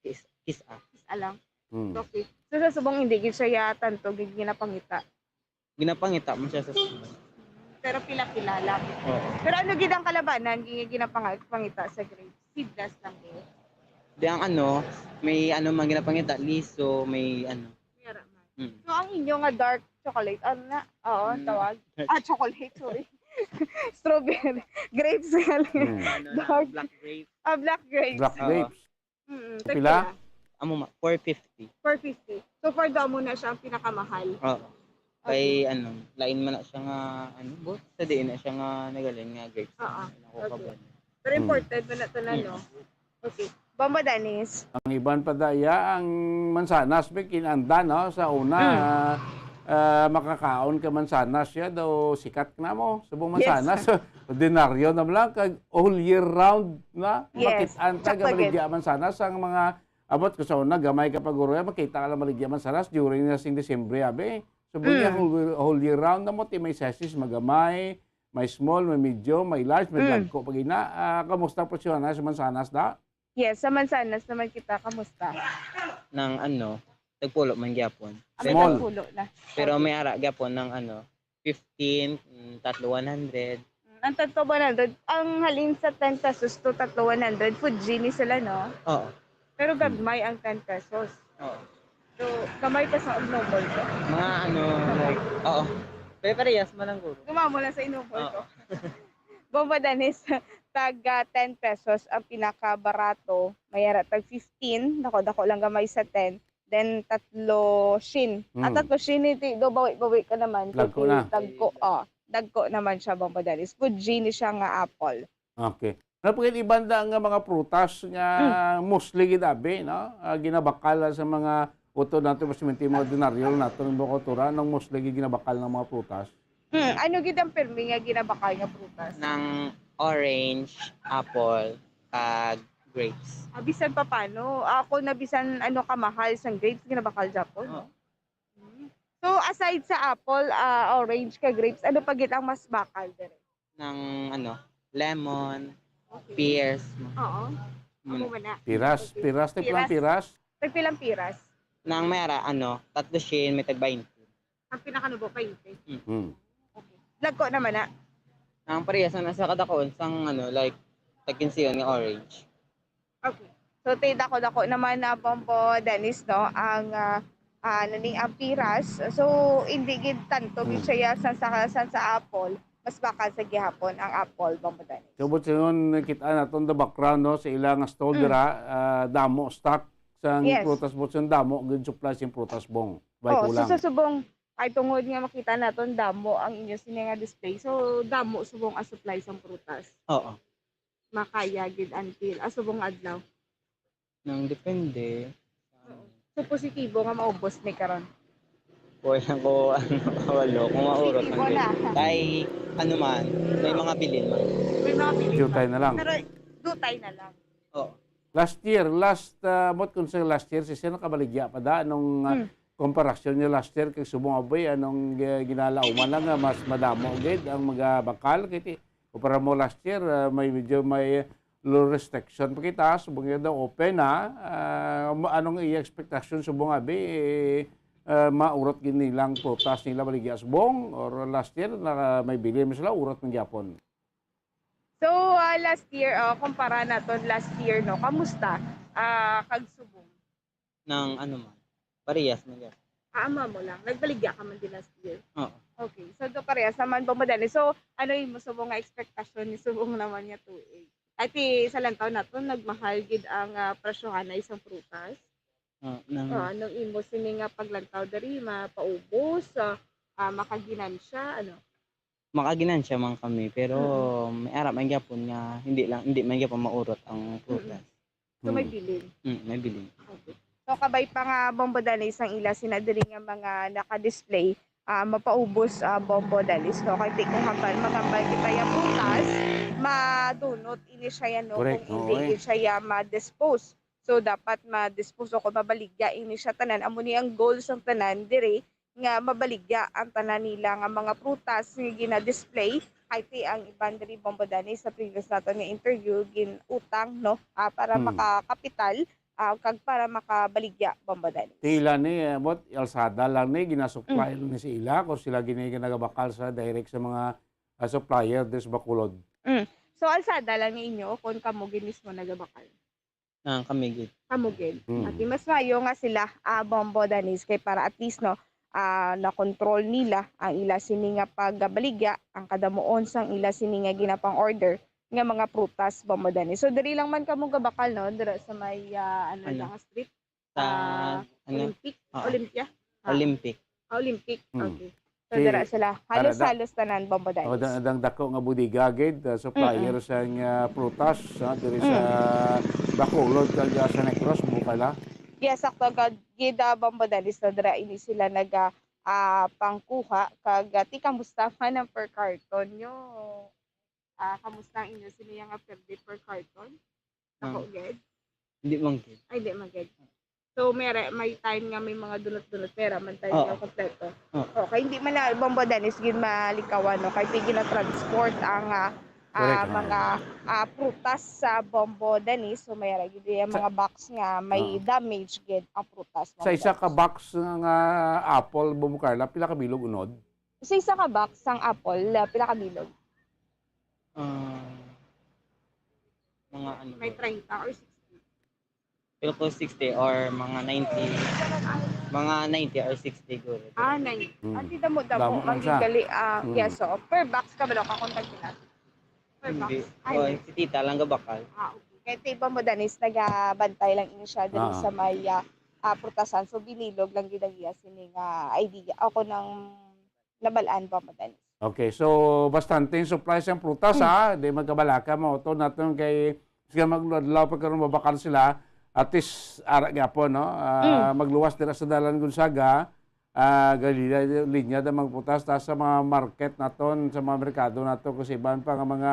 kis, kis-a. Kis-a lang. Hmm. Okay. So sa subong hindi gid siya ya tanto gid ginapangita. Ginapangita man siya sa subong. Pero pila-pila lang. Oo. Pero ano gid ang kalabanan nga ginapangita sa grape? Seedless lang gid. Di ang ano, may ano man ginapangita, liso, may ano. Yara man. Mm. So ang inyo nga dark chocolate, ano na? Oo, Mm. Tawag. Ah, chocolate, sorry. Strawberry. Grapes gali. Mm. Ano na, Dark. Black grape. Ah, black grapes. Black Oo. grapes. Mm, Pila? tagpila? Amo ma, four fifty. Four fifty. So for daw mo na siya ang pinakamahal. Oo. Kay ano, lain man na siya nga ano, but sa diin na siya nga nagaling nga grapes. Oo. Ano ko Okay. kabuan. Pero Mm. imported man na to na, no? Okay. Bombo Dennis. Ang iban pa daya ang mansanas, may kinanda, no? Sa una, Mm. ah, ah, makakaon ka mansanas siya daw sikat na mo. Subong Yes. Mansanas, ordinaryo na lang kag all year round na. Yes. Makit-an ka Sakto, gabaligya mansanas ang mga abot ko sa una, gamay ka paguro, makita ka lang maligya mansanas during na sing Disyembre, abi. Subong niya Mm. whole, whole year round na mo, ti may sizes, magamay, may small, may medium, may large, may Mm. dagko pag ina. Ah, kamusta presyo na sa mansanas da? Yes, sa mansanas naman kita, kamusta? Nang ano, tagpulo man gyapon. Ang Small. Pulo na. Pero may ara gyapon ng ano, fifteen, mm, tatlo one hundred. Ang tatlo one hundred, ang halin sa ten pesos to tatlo one hundred, food genie sila, no? Oo. Pero gagmay ang ten pesos. Oo. So, gamay pa sa ignoble ko. Mga ano, like, oo. Pero parehas man ang guro. Gumamo lang sa ignoble Oo. ko. Bombo Dennis, tag ah, ten pesos ang pinakabarato. May ara tag fifteen, dako-dako lang gamay sa ten. Then, tatlo shin. Ah, Mm. tatlo shin, iti, do, bawi-bawi ka naman. Dagko Kasi na. Dagko, oh, dagko naman siya, Bombo Dennis. Food genie siya nga apple. Okay. Napagin iban da nga mga prutas nga Hmm. mostly gid abi, no? Ah, ginabakal sa mga uto nato, mas minti mga ordinaryo nato ng bukatura, nang mostly gid ginabakal ng mga prutas. Hmm, ano gid ang pirmi nga ginabakal nga prutas? Ng orange, apple, kag grapes. Ah, bisan pa paano, ako na bisan ano kamahal sang grapes, ginabakal gyapon, no? Oo. Hmm. So, aside sa apple, ah, orange ka grapes, ano pa gid ang mas bakal diri? Ng ano, lemon, Okay. pears. Oo. Muna. Amo man na. Piras, Okay. piras, ti plang piras. Tagpilang piras? Nang may ara, ano, tatlo shin, may tag bainte. Ang pinakanubo, bainte. Hmm. Okay. Dagko naman na. Ang parehas na sa kadakon, sang ano, like, tag kinse nga orange. Okay. So, ti dako-dako naman na, Bombo Dennis, no, ang ah, ah, naning ang piras. So, hindi gid tanto gid Hmm. siya sa sa, sa, sa apple. Mas bakal sa gihapon ang apple, Bombo Dennis. So, but yun, nakita naton the background, no, sa ilang stall Mm. dira, ah, damo stock sa Yes. prutas, but yun, damo good supply sa prutas, Bong. Bay Oh, so kulang. sa subong, ay tungod nga makita naton damo ang inyo sini nga display. So, damo subong ang supply sang prutas. Oo. Makaya gid until ah, subong adlaw. Nang depende. So, positibo nga maubos ni karon. Wala ko, ano, walo, kung maurot Positibo ang na. Kay, ano man, may mga bilin man. May mga bilin Dutay pa. Na lang. Pero dutay na lang. Oo. Last year, last, ah, mot kung sa last year, si Sir nakabaligya pa da, nung ah, Hmm. komparasyon niya last year, kay subong aboy, anong gi- ginalauman lang nga mas madamo gid ang mga bakal, kay ti, kumpara mo last year, ah, may medyo may low restriction pa kita, subong niya daw open na. Ah, ma- anong iya expectation subong abi, eh, ah, maurot gid nilang prutas nila baligya subong, or last year na may bilin man sila, urot man gyapon. So, ah, last year, oh, kumpara naton last year, no, kamusta? Ah, kag subong? Nang ano man. Parehas man yan. Ah, amo mo lang. Nagbaligya ka man din last year. Oo. Okay. So, do parehas naman, Bombo Dennis. So, ano imo subong nga expectation ni subong naman nga tuig? Ati sa lantaw naton, nagmahal gid ang ah, presyohan na isang prutas. Ah, nang, Oh, anong imo sini nga paglantaw diri, mapaubos, ah, ah, makaginansya, ano? Makaginansya man kami, pero may ara man gyapon nga hindi lang, hindi man gyapon maurot ang prutas. So, may Hmm. bilin. Mm, may bilin. Okay. So, kabay pa nga, Bombo Dennis, ang ila sina diri nga mga naka-display, ah, mapaubos, ah, Bombo Dennis, no? Kay ti kung hambal, maghambal kita yung prutas, madunot ini siya yan, no? Correct, Kung oo, hindi eh. Siya yan ma-dispose. So, dapat ma-dispose o kung mabaligya ini siya tanan. Amo ni ang goal sang tanan diri, nga mabaligya ang tanan nila nga mga prutas nga gina-display. Kay ti ang iban diri, Bombo Danny, sa previous naton nga interview, gin-utang, no, ah, para Hmm. makakapital, ah, kag para makabaligya, Bombo Danny. Tila ni, eh, what, alsada lang ni, ginasupply Mm. lang ni sa ila, kung sila gini nagabakal sa direct sa mga, ah, supplier diri sa Bacolod. Mm. So, alsada lang ni inyo kung kamo gid mismo nagabakal? Ah, kami gid. Kamo gid. Mm. Ati, mas maayo nga sila, ah, Bombo Danis, kay para at least, no, ah, na-control nila ang ila sini nga pagbaligya, ang kadamuon sang ila sini nga ginapang-order nga mga prutas, Bombo Danis. So, diri lang man kamo gabakal, no, dira sa may, ah, ano Ano? lang, street? Sa, Ah, ano? Olympic? Oo. Olympia? Ah. Olympic. Ah, Olympic. Hmm. Okay. So, Si, dira sila. Halos, Canada. Halos tanan, Bombo Danis. O, dang, dang dako nga bodega, gid, ah, supplier Mm-mm. sang, ah, prutas, ah, diri sa Mm. Bacolod, kag, ah, sa Negros, Bukala. Yes, sakto, gid, ah, Bombo Danis, no, dira ini sila nag, ah, ah, pangkuha, kag, ah, ti, kamusta man ang per carton nyo? Ah, kamusta ang inyo sini nga perde per carton? Ako, Ah. gid? Hindi man gid. Ay, hindi man gid. So, may ra-, may time nga may mga dunot-dunot, may ra man time Oo. nga kompleto. Oo. Okay, hindi man na Bombo Danis gid malikawan, no? Kay sige na transport ang, ah, ah, Correct. mga, ah, prutas sa Bombo Danis. So, may ra gid yung Sa mga box nga may Oo. damage gid ang prutas, Sa Bombo isa ka Danis. box nga, nga apple, Bombo Carla, pila ka bilog unod? Sa isa ka box sang apple, ah, pila ka bilog? Ah, mga ano May ba? treinta or sixty. Feel ko sixty or mga ninety. Mga ninety or sixty guro. Ah, ninety. Mm. Ang damo-damo, Damo man ang siya. Gali, ah, Mm. yes, oo. Per box ka ba daw? Kakontag nila. Per box. Hindi. Ay, Oh, hindi. Si tita lang gabakal. Ah, okay. Kaya ti Bombo Danis, nagabantay lang ini siya diri Ah. sa may, ah, ah, prutasan. So, binilog lang gid ang iya sini nga idea. Ako nang nabalaan, Bombo Danis. Okay, so bastante ang supply sang prutas, Mm. ha? Di magkabalaka, mao to naton kay, sige, magluadlaw pa karon mabakal sila. At least, ara gyapon, no? Ah, Mm. magluwas dira sa Dalan Gonzaga, ah, Galila, linya da magprutas ta sa mga market naton, sa mga merkado nato, kasi iban pa nga mga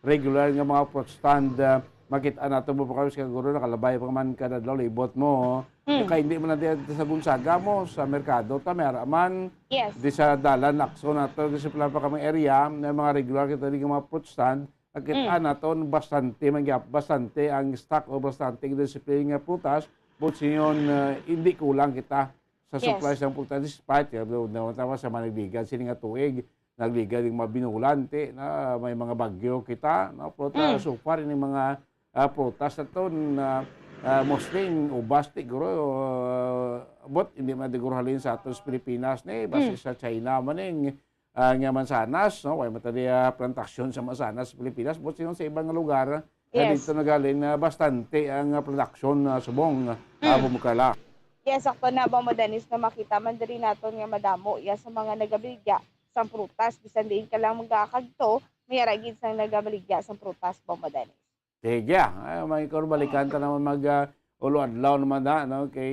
regular nga mga fruit stand, ah, makita nato mo pa karon, siguro nakalabay pa man kada adlaw, libot mo. Mm. Kay hindi man na di sa Gonzaga mo, sa merkado ta, may ara man. Yes. Di sa Dalan, Lacson, ato, di sa pila pa kami area, may mga regular kita di nga mga fruit stand, nakita Mm. naton bastante, mangyap-, bastante ang stock o bastante ang display nga prutas, but siyon, uh, hindi kulang kita sa Yes. supply sa prutas, despite, uh, na, na, sa managligad, sini nga tuig, nagligad yung mga binulan, ti, na may mga bagyo kita, no? Pero ta-, Mm. so far, ini mga ah, prutas aton, ah, ah, mostly ubas ti guro, ah, but hindi man di guro halin sa aton sa Pilipinas ni, basi Mm. sa China man ning, ah, nga mansanas, no? Way man ta di, ah, plantasyon sa mansanas sa Pilipinas, but siyon sa ibang lugar, ah, Yes. dito nagaling na bastante ang, ah, production, ah, subong, ah, Mm. Bombo Carla. Yes, sakto na, Bombo Danis, na makita man diri naton nga madamo iya sa mga nagabaligya sang prutas, bisan diin ka lang magakadto, may ara gid sang nagabaligya sang prutas, Bombo Danis. Sige, ah, may karon balikan ta naman mag, ah, ulo adlaw naman na, no? Kay,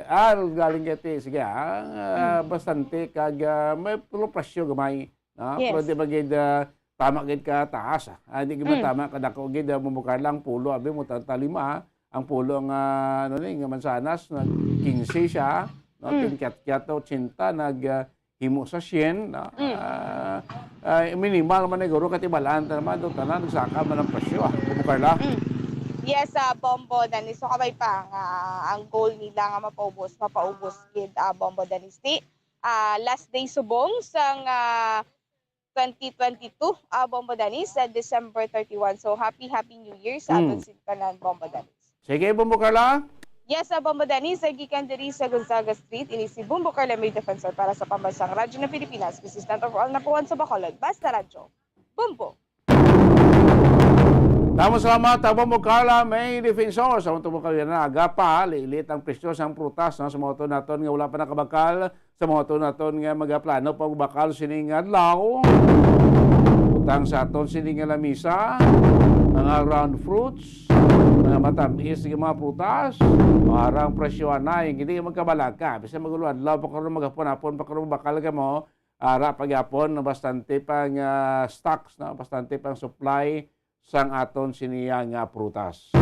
ah, galing kay ti, sige, ah, ah, Mm. bastante kag, ah, may pulo presyo gamay, no? Yes. Pero di ba gid, ah, tama gid ka taas, ah. Ah, di gid ba Mm. tama ka dako gid, ah, Bombo Carla, ang pulo, abi mo, ta-, talima, ah. Ang pulo nga, ano ni, nga mansanas, nag quince siya, no? Mm. Tin kiat-kiat, ochenta, nag, ah, himo sa syen, no? Mm. Ah, ah, minimal man ni guro, katibalaan ta naman, do tanan, nagsaka man ang presyo, ah. Bombo Carla? Mm. Yes, ah, Bombo Danis. So, kabay pa nga ang goal nila nga mapaubos, mapaubos gid, ah, Bombo Danis. Ti, ah, last day subong sang, ah, twenty twenty-two, ah, Bombo Danis, sa December thirty-one. So, happy, happy New Year sa Mm. aton sin tanan, Bombo Danis. Sige, Bombo Carla. Yes, sa Bombo Danis, sa gikan diri sa Gonzaga Street, ini si Bombo Carla, may defensor para sa Pambansang Radyo ng Pilipinas, consistent of all number one sa Bacolod. Basta Radyo. Bombo. Damo salamat, ah, Bombo Carla, may defensor. Sa mga tubong kawira na aga pa, lilit ang presyo sang prutas, no? Sa mga to naton nga wala pa nakabakal, sa mga to naton nga magaplano pagbakal sining adlaw. Butang sa aton sining nga lamisa, mga round fruits, mga matamis nga mga prutas, para ang presyo anay, hindi magkabalaka. Bisan magulo adlaw pa karon, maghapon-hapon pa karon, bakal ka mo, ara pa gyapon, bastante pang, ah, stocks, no? Bastante pang supply sang aton siniya nga prutas.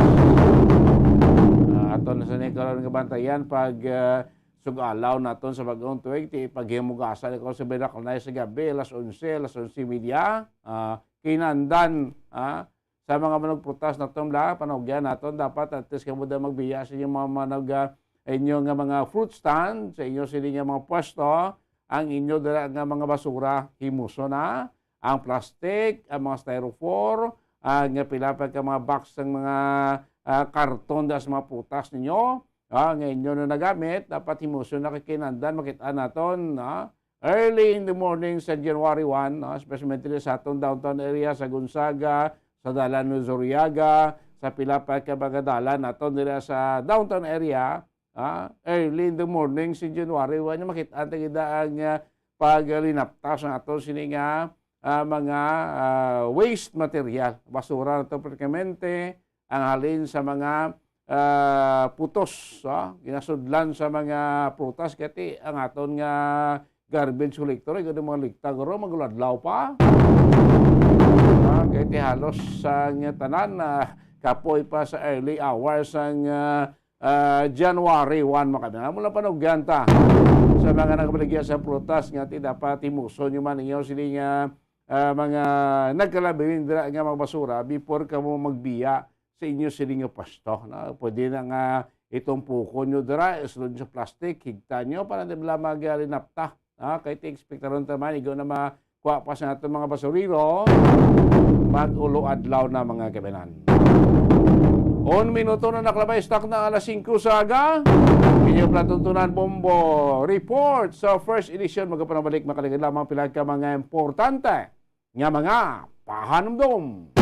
Ah, aton na sa ni karon nga bantayan pag, ah, sug-alaw naton sa bag-ong tuig, ti paghimugasan ako sa binaklay sa gabi, alas onse, alas onse y media, ah, kinandan, ah, sa mga manugprutas naton la, panugyan naton, dapat at least kamo da magbiya sa inyong mga manug-, ah, inyo nga mga fruit stand, sa inyo sini nga mga pwesto, ang inyo dira nga mga basura, himuso na, ang plastic, ang mga styrofoam, ah, nga pila pa ka mga box sang mga, ah, karton da sa mga prutas ninyo, ah, nga inyo na nagamit, dapat himuso na kay kinandan, makit-an naton, ah, early in the morning sa January one, no, especially diri sa atong downtown area, sa Gonzaga, sa Dalan ni Zuriaga, sa pila pa ka mga dalan naton diri sa downtown area, ah, early in the morning sa January one, makit-an ta gid ang, ah, paglinaptas sa aton sini nga, ah, mga, ah, waste material, basura nato, praktikamente, ang halin sa mga, ah, putos, ah, ginasudlan sa mga prutas, kay ti ang aton nga garbage collector, ay gani mga ligta, guro, mag-adlaw pa. Ah, kay ti halos sa nga tanan, ah, kapoy pa sa early hours sang, ah, ah, January one, mga kaibigan. Amo lang panugyan ta sa mga nagabaligya sa prutas nga ti dapat himuson nyo man inyo sini nga, ah, mga nagkalabing dira nga mga basura before kamo magbiya sa inyo sini nga pwesto, no? Pwede na nga itumpukon nyo dira, isulod sa plastic, higta nyo para di bala maglinapta. Ah, kay ti ekspektaron ta man, igo na makuha pa sa aton mga basurero, mag-ulo adlaw na, mga kaibigan. Un minuto na nakalabay, stock na alas singko sa aga. Inyo pala tuntunan, Bombo Report sa first edition. Magapanabalik, makaligid lamang pila ka mga importante nga mga pahanumdom.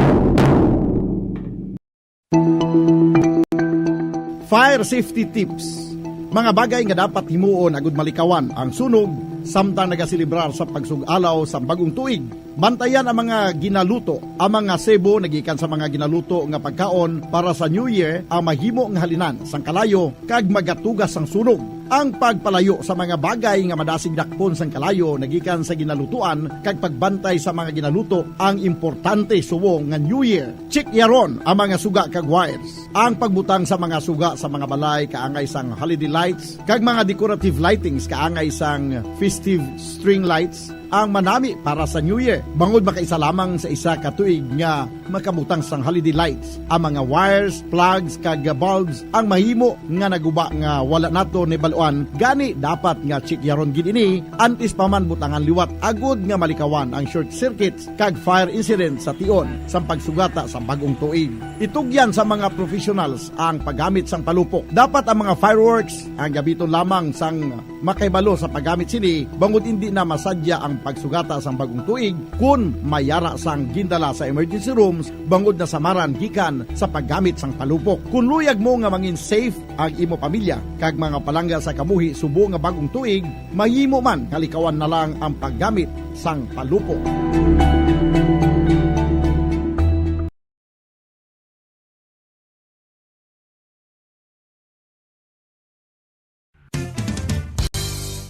Fire safety tips. Mga bagay nga dapat himuon agud malikawan ang sunog samtang nagaselebrar sa pagsug-alaw sa bagong tuig. Bantayan ang mga ginaluto. Ang mga sebo nagikan sa mga ginaluto nga pagkaon para sa New Year ang mahimo nga halinan sang kalayo kag magatugas sang sunog. Ang pagpalayo sa mga bagay nga madasig dakpon sang kalayo nagikan sa ginalutuan kag pagbantay sa mga ginaluto ang importante subong nga New Year. Chikyaron ang mga suga kag wires. Ang pagbutang sa mga suga sa mga balay kaangay sang holiday lights kag mga decorative lightings kaangay sang festive string lights ang manami para sa New Year, bangod makaisa lamang sa isa ka tuig nga makabutang sang holiday lights. Ang mga wires, plugs, kag bulbs ang mahimo nga naguba nga wala nato nahibaluan, gani dapat nga chikyaron gid ini antes pa man butangan liwat, agud nga malikawan ang short circuits kag fire incident sa tion sang pagsugata sa bag-ong tuig. Itugyan sa mga professionals ang paggamit sang palupok. Dapat ang mga fireworks ang gamiton lamang sang makahibalo sa paggamit sini, bangod indi na masadya ang pagsugata sang bag-ong tuig kon may yara sang gindala sa emergency rooms bangod nasamaran gikan sa paggamit sang palupok. Kon luyag mo nga mangin safe ang imo pamilya kag mga palangga sa kabuhi subong nga bag-ong tuig, mahimo man nga likawan na lang ang paggamit sang palupok.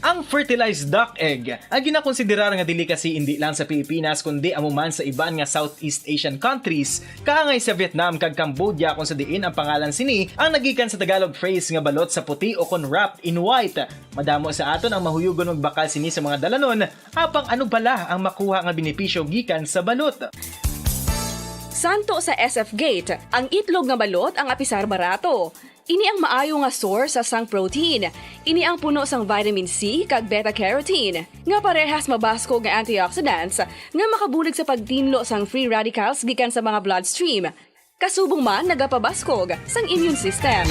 Ang fertilized duck egg ang ginakonsiderar nga delicacy indi lang sa Pilipinas, kundi amo man sa iban nga Southeast Asian countries, kaangay sa Vietnam kag Cambodia, kung sa diin ang pangalan sini ang nagikan sa Tagalog phrase nga balot sa puti o kon wrapped in white. Madamo sa aton ang mahuyugon magbakal sini sa mga dalanon, apang ano bala ang makuha nga benepisyo gikan sa balot? Santo sa S F Gate, ang itlog nga balot ang apisar barato. Ini ang maayo nga source sa sang protein. Ini ang puno sang vitamin C kag beta carotene, nga parehas mabaskog nga antioxidants nga makabulig sa pagtinlo sang free radicals gikan sa mga bloodstream. Kasubong man nagapabaskog sang immune system.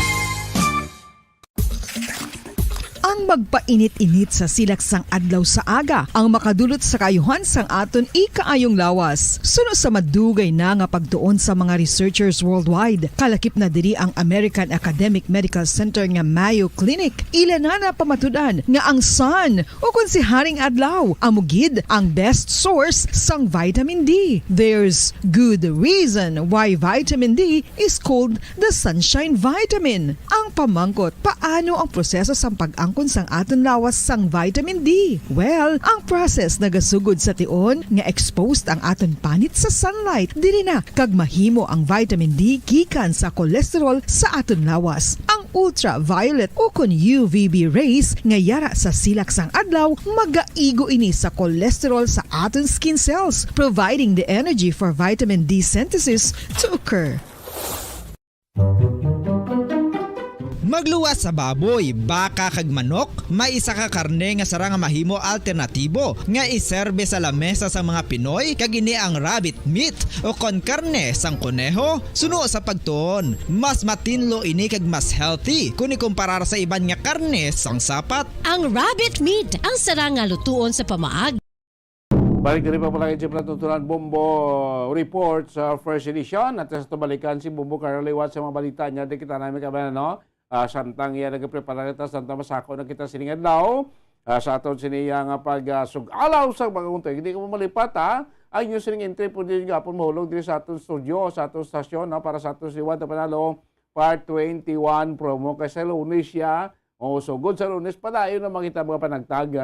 Ang magpainit-init sa silak sang adlaw sa aga ang makadulot sa kaayuhan sang aton ikaayong lawas. Suno sa madugay na nga pagtuon sa mga researchers worldwide, kalakip na diri ang American Academic Medical Center nga Mayo Clinic. Ila na napamatud-an nga ang sun, o kon si Haring Adlaw, amo gid ang best source sang vitamin D. There's good reason why vitamin D is called the sunshine vitamin. Ang pamangkot, paano ang proseso sang pag-angkon sang aton lawas sang vitamin D? Well, ang process nagasugod sa tion nga exposed ang aton panit sa sunlight. Diri na kag mahimo ang vitamin D gikan sa cholesterol sa aton lawas. Ang ultraviolet ukon U V B rays nga yara sa silak sang adlaw, magaigo ini sa cholesterol sa aton skin cells, providing the energy for vitamin D synthesis to occur. Magluwas sa baboy, baka, kag manok, may isa ka karne nga sarang nga mahimo alternatibo nga iserbe sa lamesa sa mga Pinoy, kag ini ang rabbit meat o kon karne sang koneho. Suno sa pagtuon, mas matinlo ini kag mas healthy kon ikumparar sa iban nga karne sang sapat. Ang rabbit meat ang sarang nga lutuon sa pamaagi. Balik diri pa pala kay Jeffrey Tutulan Bombo Report sa first edition. At sa tubalikan si Bombo Carlo liwat sa mga balita niya. Di kita namin kabayan, no? Ah, samtang iya nagpreparar kita, samtang masako na kita sining adlaw. Ah, sa aton sini nga pag ah, sug-alaw sa bagong tuig. Hindi ko malipat, ha? Ang inyo sining entry po din gapon mahulog diri sa aton studio, sa aton stasyon, no? Para sa aton si Juan Tapanalo Part twenty-one promo. Kay sa Lunes siya, o sugod sa Lunes, padayon na makita mga panagtag.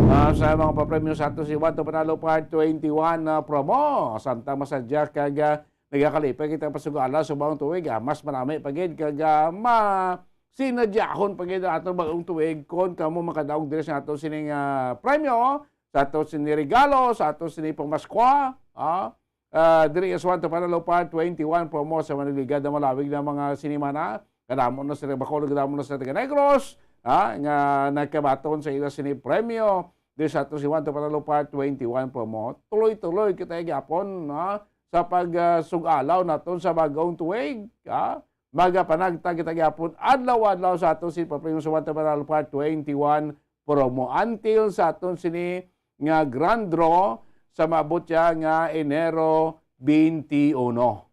Ah, sa mga papremyo sa aton si Juan Tapanalo Part twenty-one na promo. Samtang masadya kag ah, nagakalipay kita pasugala sa bagong tuig, ah, mas marami pa gid kag ah, ma sinadyahon pa gid ang atong bagong tuig kon kamo makadaog diri sa aton sining ah, premyo, sa aton sini regalo, sa aton sini pamaskwa, ah, ah, diri sa Juan Tapanalo Part twenty-one promo sa Maniligan na malawig na mga sinimana. Kadamo na sa Bacolod, kadamo na sa taga Negros, ah, nga nagkabaton sa ila sini premyo diri sa aton si Juan Tapanalo Part twenty-one promo. Tuloy-tuloy kita gyapon, ah, sa pag ah, sug-alaw naton sa bagong tuig, ah. Magapanagtag kita gyapon adlaw-adlaw sa aton si Papremyo sa Juan Tapanalo Part twenty-one promo until sa aton sini nga grand draw sa maabot siya nga Enero twenty-one.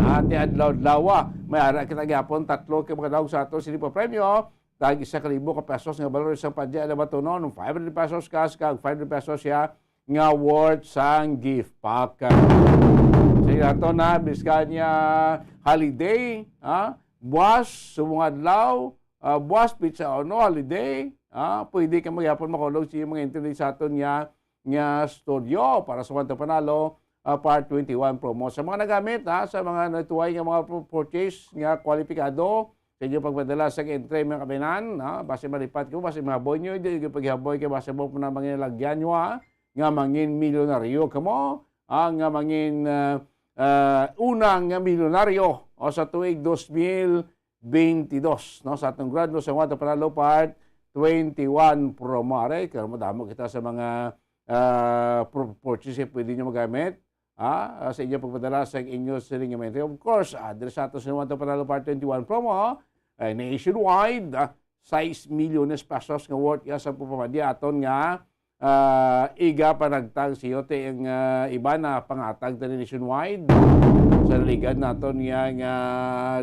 Ati adlaw-adlaw, may ara kita gyapon tatlo ka makadaog sa aton sini papremyo. Tag isa ka libo ka pesos nga balor sang padya na batunon, five hundred pesos cash kag five hundred pesos siya nga worth sang gift pack. Sa ato na, biskan niya holiday, ha? Buwas, subong adlaw, ah, buwas, petsa uno, holiday, ah, pwede ka magyapon makulog sa iyong mga internet sa aton nga, nga studio para sa One to Panalo, ah, Part twenty-one promo. Sa mga nagamit, ha, sa mga natuway nga mga pu-, purchase nga kwalipikado sa inyong pagpadala sa entry, mga kabayan, ha, basi malipat ko, basi mahaboy nyo, hindi nyo paghaboy kay basi mo po na mga nilagyan nyo, ha, nga mangin milyonaryo kamo, ha, nga mangin, ah, ah, unang nga milyonaryo o sa tuig dos mil, twenty-dos, no? Sa atong Grand Luzon Water Panalo Part twenty-one promo. Are, kaya madamo kita sa mga, ah, pro-, purchase, eh, pwede nyo magamit, ah, ah, sa inyo pagpadala sa inyo siling nga entry. Of course, ah, diri sa ato sa Water Panalo Part twenty-one promo, eh, nationwide, ah, sais milyones pesos nga worth ya sa pagpamadya aton nga ah, iga panagtag sa iyo ti ang, ah, iba na pangatag tani nationwide. Sa naligan naton nga, nga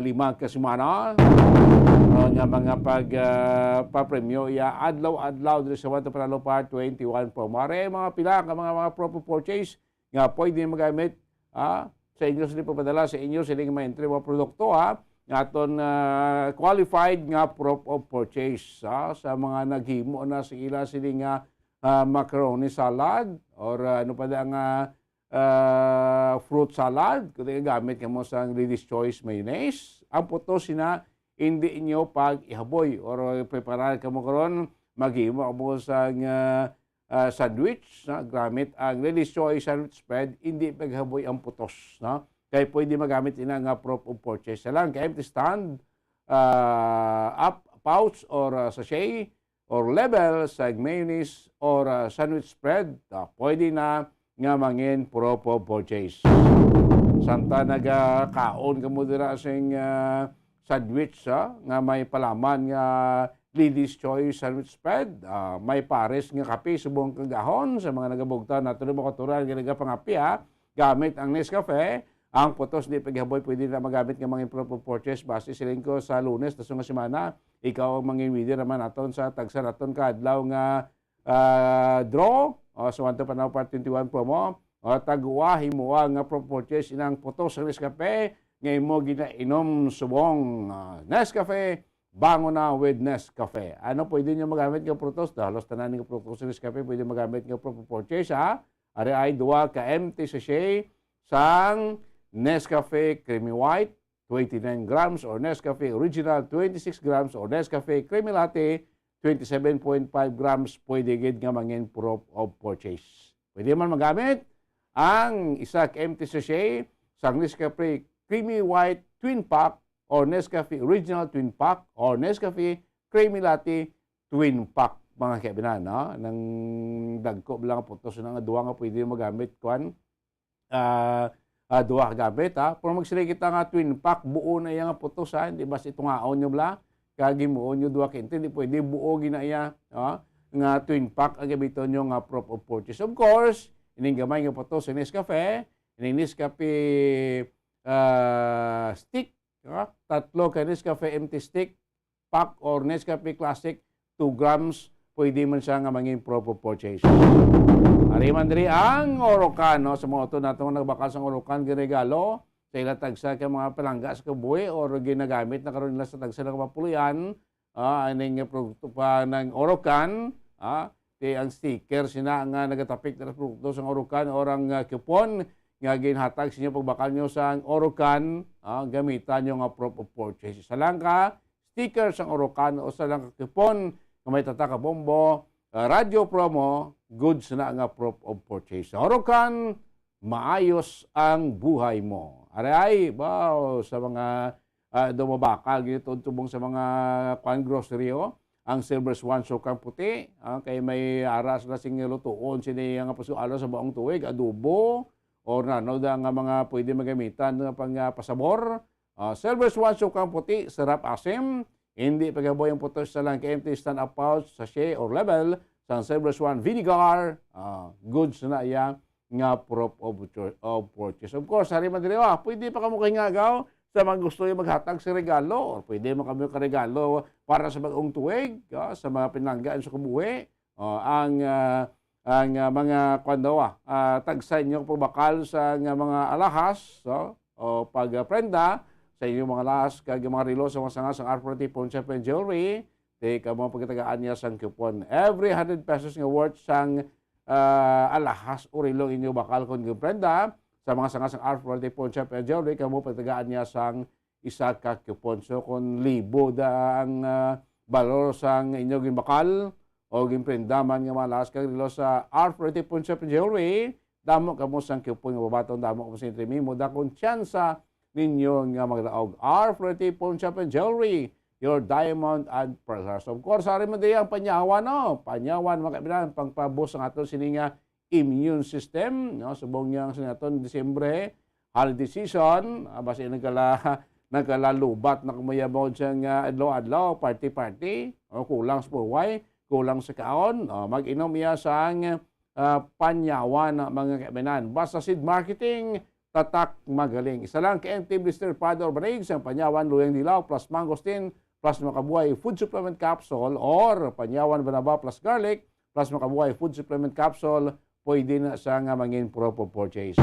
lima ka semana, ah, nga mga pag, ah, papremyo ya adlaw-adlaw diri sa One to Panalo Part twenty-one promo. Are mga pila ka mga, mga proper purchase nga pwede magamit, ah, sa inyo sila pagpadala sa inyo sila nga mga entry mga produkto, ha, nga aton, ah, qualified nga proof of purchase, ha, sa mga naghimo na sa ila sila nga ah, macaroni salad, or, ah, ano pa da nga, ah, fruit salad, kung gamit kamo sa Ladies Choice mayonnaise, ang putos sina hindi inyo pag-ihaboy or preparar kamo karon, maghimo kamo sa nga, ah, sandwich, no? Gamit ang Ladies Choice sandwich spread, hindi paghaboy ang putos, no? Kay pwede magamit ina nga proof of purchase na lang. Kay empty stand, ah, up, pouch, or, ah, sachet, or label sa mayonnaise or, ah, sandwich spread, ah, pwede na nga mangin proof of purchase. Samtang nagakaon kamo dira sing, ah, sandwich, ah, nga may palaman nga Ladies Choice sandwich spread, ah, may pares nga kape subong kagahon sa mga nagabugtaw nato ni mga kultural nga nagapangape, ah, gamit ang Nescafe. Ang putos di paghaboy pwede na magamit nga mga proof of purchase base siling ko sa Lunes, taso nga semana. Ikaw ang mangin winner naman naton sa tagsa naton ka adlaw nga, ah, draw, o, sa One to Panalo Part twenty-one promo. O, tagwa, himoa nga pro-, purchase inang putos sa Nescafe nga imo ginainom subong, ah, Nescafe, bangon na with Nescafe. Ano pwede nyo magamit nga putos? Halos tanan nga putos sa Nescafe pwede magamit nga pro-, purchase, ha? Ari ay duwa ka empty sachet sang Nescafe Creamy White, twenty-nine grams, or Nescafe Original, twenty-six grams, or Nescafe Creamy Latte, twenty-seven point five grams, pwede gid nga mangin proof of purchase. Pwede man magamit ang isa ka empty sachet sang Nescafe Creamy White Twin Pack or Nescafe Original Twin Pack or Nescafe Creamy Latte Twin Pack, mga kaibinan, no? Nang dagko lang ang putos na nga duha nga pwede magamit, kwan, ah, ah, duha ka gamit, ha? Pero magsili kita nga twin pack, buo na iya nga putos, ha? Hindi basta itungaon nyo bala, kag himuon nyo duha ka entry, hindi pwede, buo gina iya, ha? Nga twin pack ang gamiton nyo nga proof of purchase. Of course, ining gamay nga putos sa Nescafe, ining Nescafe, ah, stick, ha? Tatlo ka Nescafe empty stick, pack or Nescafe Classic, two grams, pwede man siya nga mangin proof of purchase. Ari man diri ang Orocan, no? Sa mga utod nato nga nagbakal sang Orocan, ginregalo sa ila tagsa ka mga palangga sa kabuhi or ginagamit na karon nila sa tagsa na ka mga puloy-an, ah, aning produkto pa ng Orocan, ah, ti ang sticker sina nga nagatapik na produkto sang Orocan or ang, ah, coupon nga ginhatag sa inyo pagbakal nyo sang Orocan, ah, gamitan nyo nga proof of purchase. Isa lang ka sticker sang Orocan o sa lang ka coupon nga may tatak ka Bombo, ah, radyo promo, goods na nga proof of purchase. Sa Orocan, maayos ang buhay mo. Aray, wow, sa mga, ah, daw mabakal gid to tubong sa mga, kwan, grocery, oh. Ang Silver Swan, sukang puti, ah, kay may ara sila sing lutuon sini nga pasualo sa baong tuig, adobo, or ano da nga mga pwede magamitan nga pang, ah, pasabor. Ah, Silver Swan, sukang puti, sarap asim. Hindi pagaboy ang putos sa lang ka empty stand-up pouch, sachet, or label sang Silver Swan vinegar. Ah, goods na iya nga proof of, of purchase. Of course, hari man diri, ah, pwede pa kamo kahingagaw sa mga gusto yung maghatag sa regalo, or pwede mo kami karegalo para sa bagong tuig, ah, sa mga pinanggaan sa kabuhi. Oh, ang, ah, ang, ah, mga, kwan daw, ah, ah, tagsa inyo pagbakal sa nga mga alahas, so, o pagprenda sa inyong mga alahas kag mga relo sa mga sanga sang R forty Pawn Shop and Jewelry, di kamo pagtagaan niya sang coupon. Every hundred pesos nga worth sang, ah, alahas o relo inyo bakal kon giprenda sa mga sanga sang R forty Pawn Shop and Jewelry, kamo pagtagaan niya sang isa ka coupon. So, kung libo da ang, ah, balor sang inyo ginbakal o ginprenda man nga mga alahas kag relo sa R forty Pawn Shop and Jewelry, damo kamo sang coupon nga babaton, damo kamo sa entry, mo dakong tsansa ninyo nga magdaog. R forty Pawn Shop and Jewelry, your diamond and pearl hearts. Of course, ari man diay ang panyawan, no? Panyawan, mga kaibigan, pangpabus ang aton sini nga immune system, no? Subong niya ang sinaton Disyembre, holiday season, ah, basi nagkala-, nagkalalubat na kumuyabot siya nga adlaw-adlaw, party-party, o kulang sa buhay, kulang sa kaon, o mag-inom iya sang, ah, panyawan, mga kaibigan. Basta Seed Marketing, tatak magaling. Isa lang ka N T blister powder or banig sang panyawan, luyang dilaw, plus mangosteen, plus makabuhay food supplement capsule, or panyawan banaba plus garlic, plus makabuhay food supplement capsule, pwede na siya nga mangin proof of purchase.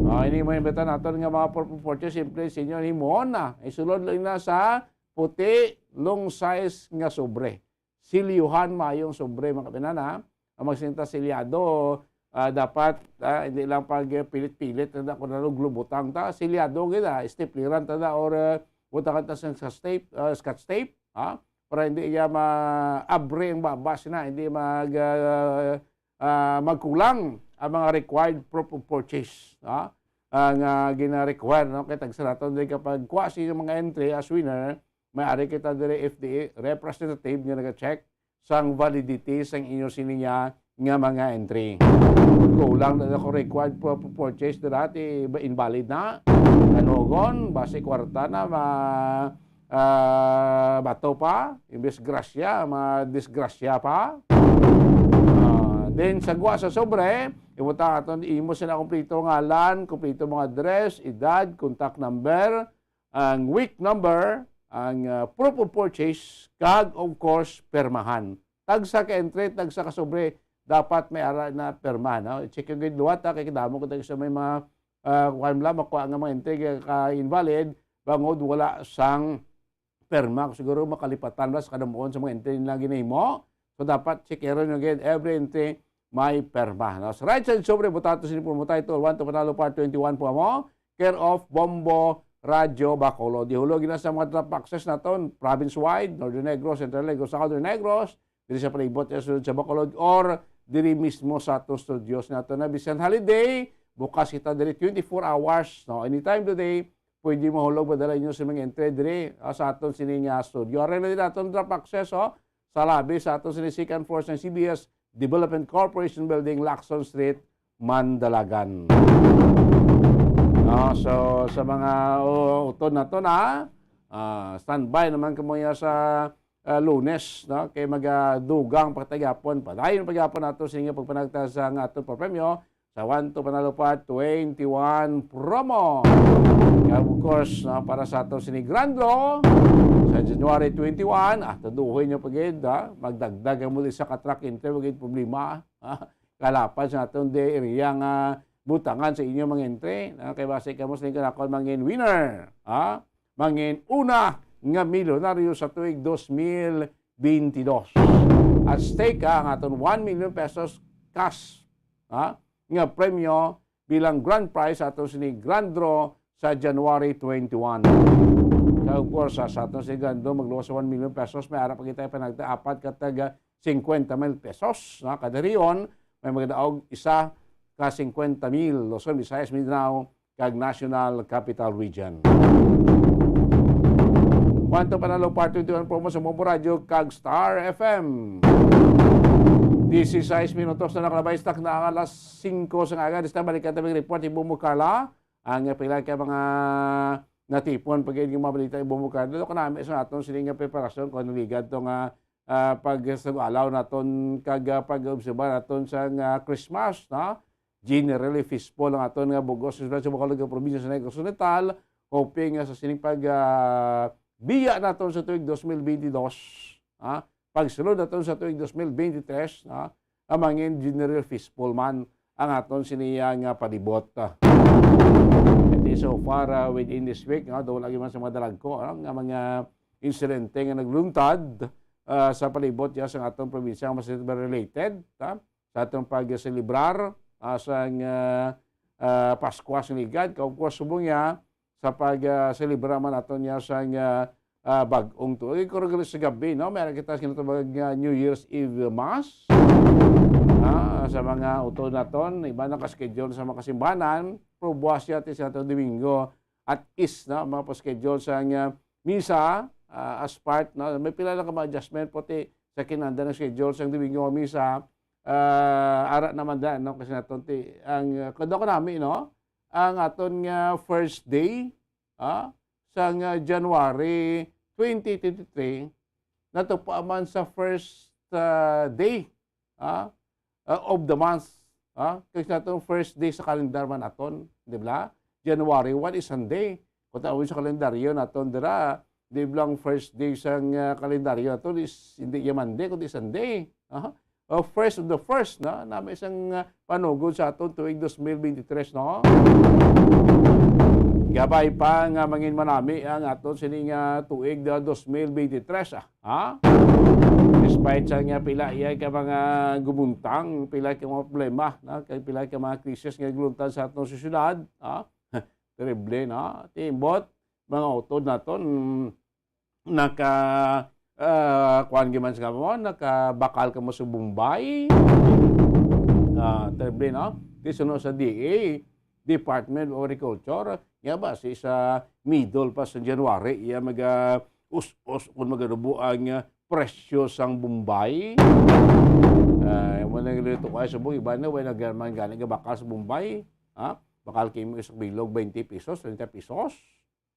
Ah, ini mo imbita naton nga mga proof of purchase, simple sa inyo, himo na. Isulod lang na sa puti, long size nga sobre. Silyuhan mayong sobre, mga kapinan, ha? Ang magsinta silyado, ah, dapat, ah, hindi lang pag, eh, pilit-pilit na kung ano, glubutang ta, silyado gid, ah, stapleran ta na, or, eh, butangan ta sa scotch tape, ah, scotch tape, ha? Para hindi iya maabre ang baba sina, hindi mag, ah, ah, magkulang ang mga required proof of purchase, ha? Ang, ah, gina-require, no? Kay tagsa naton din kapag kuha sa inyong mga entry as winner, may ari kita diri F D A representative nga naga-check sang validity sang inyo sini nga, nga mga entry. Kulang na ako required for, for purchase dira, ti ba invalid na. Kanugon, basi kwarta na, ma, ah, bato pa, imbes grasya, ma disgrasya pa. Ah, then, sa gwa sa sobre, ibutang aton imo sila kompleto ngalan, kompleto mga address, edad, contact number, ang week number, ang, ah, proof of purchase, kag, of course, permahan. Tagsa ka entry, tagsa ka sobre, dapat may ara na perma, no? I-check yung grade liwat, ha, kay kadamo ko tayo sa may mga, ah, kuwan lang, makuha nga mga entry ka invalid, bangod wala sang perma. Siguro makalipatan na sa kadamuon sa mga entry nila ginahimo. So, dapat checkeron nyo again every entry may perma, no? Sa right side, sobre, butato, sini po mo title, one to Panalo Part twenty-one po mo. Care of Bombo Radyo Bacolod. Ihulog na sa mga drop boxes naton, province-wide, Northern Negros, Central Negros, Southern Negros, diri sa palibot sa sulod sa Bacolod, or diri mismo sa aton studios nato na bisan holiday, bukas kita diri twenty-four hours, no? Anytime today, pwede mahulog, madala inyo sa mga entry diri, ah, sa aton sini nga studio. Ari na din aton drop access, oh, sa labi sa aton sini second floor sa C B S Development Corporation Building, Lacson Street, Mandalagan. Ah, so, sa mga, oh, utod naton, ah, standby naman kamo ya sa, ah, Lunes, no? Kay magadugang pa kita gihapon. Padayon pa gihapon nato sa inyo pagpanagta sa nga aton papremyo sa One to Panalo Part twenty-one promo. Kaya, of course, no, para sa aton sini grand draw sa January twenty-one, ah, tuduhin nyo pa gid, ha? Magdagdag ang muli sa ka-track entry, wa gid problema, ha? Kalapan sa aton di area nga butangan sa inyo mga entry, no? Kay basi kamo sa lingkod akon mangin winner, ha? Mangin una nga milyonaryo sa tuig dos mil bentidós. At stake, ha, ang aton one million pesos cash, ha, nga premyo bilang grand prize sa aton sini grand draw sa January twenty-one. Kag, of course, sa, sa aton sini grand draw, magluwas sa one million pesos, may ara pa kita panagta apat ka taga cincuenta mil pesos, no? Kada rehiyon, may magadaog isa ka cincuenta mil, Luzon, Visayas, Mindanao, kag National Capital Region. One to Panalo Part twenty-one promo sa Mobo Radio kag Star F M. Dieciséis minutos na nakalabay sa takna ang alas singko sa aga. Dista balikan ta ang report ni Bombocala. Ang pila ka mga natipon pag yung mga balita ni Bombocala. Dito ka namin sa aton sining nga preparasyon kung ano ligad to nga, ah, pag-alaw naton kag, ah, pag-obserbar naton sa nga Christmas, no? Generally fishbowl ang aton nga bug-os sa Bacolod nga probinsya sa Negros Oriental, hoping nga sa sining pag, ah, biya naton sa tuig dos mil bentidós, ha? Pagsulod naton sa tuig dos mil bentitrés, ha? Ang mangin general fishbowl man ang aton siniya nga palibot, ah. It is so far, ah, within this week, no? Daw lagi man sa mga dalagko, ano, nga mga insidente nga nagluntad, ah, sa palibot ya sa atong probinsya nga mas related, ha? Sa atong pagselebrar, ah, sang, ah, ah, Paskwa sa ligad. Kag, of course, subong niya, sa pag, ah, selebra man naton niya sang, ah, ah, bag-ong tuig. Kung regular sa gabi, no? Meron kita sa ginatawag nga New Year's Eve Mass. Ah, sa mga utod naton, iba na ka-schedule sa mga kasimbanan, pero buwas siya ti sa atong Domingo at is, no? Mga pa-schedule sa nga misa, ah, as part, no? May pila lang ka mga adjustment, pati sa kinanda ng schedule sa Domingo nga misa, ah, ara naman daan, no? Kasi naton ti, ang, ah, kuwan ko nami, no? Ang aton nga first day, ah, sa nga January twenty twenty-three, natupa man sa first, ah, day, ah, ah, of the month, ah, kay sa atong first day sa calendar man aton, di ba? January one is Sunday. Kung tawon sa kalendaryo naton dira, di ba, ang first day sa nga kalendaryo naton is hindi ya Monday, kundi Sunday. Ah, oh, first of the first, no? Na may isang, ah, panugod sa aton tuig dos mil bentitrés, no? Gabay pa nga mangin manami ang aton sini nga tuig na dos mil bentitrés, ah. Ha? Despite sa nga pila iya ka mga gumuntang, pila ka mga problema, no? Kay pila ka mga krisis nga guluntad sa aton sosyedad, ha? Terrible, no? Timbot, mga utod naton, naka, ah, kuwan gyud man sa kamo, nakabakal kamo sa Bombay. Ah, terrible, no? Di suno sa D A, Department of Agriculture, nga ba, si sa middle pa sa January, iya maga us-us kung magadubo ang, ah, presyo sang Bombay. Ah, wala nang luto kay subong, iba na, wala naman gani nga bakal sa Bombay. Ha? Bakal kimo isang bilog, twenty pesos, treinta pesos.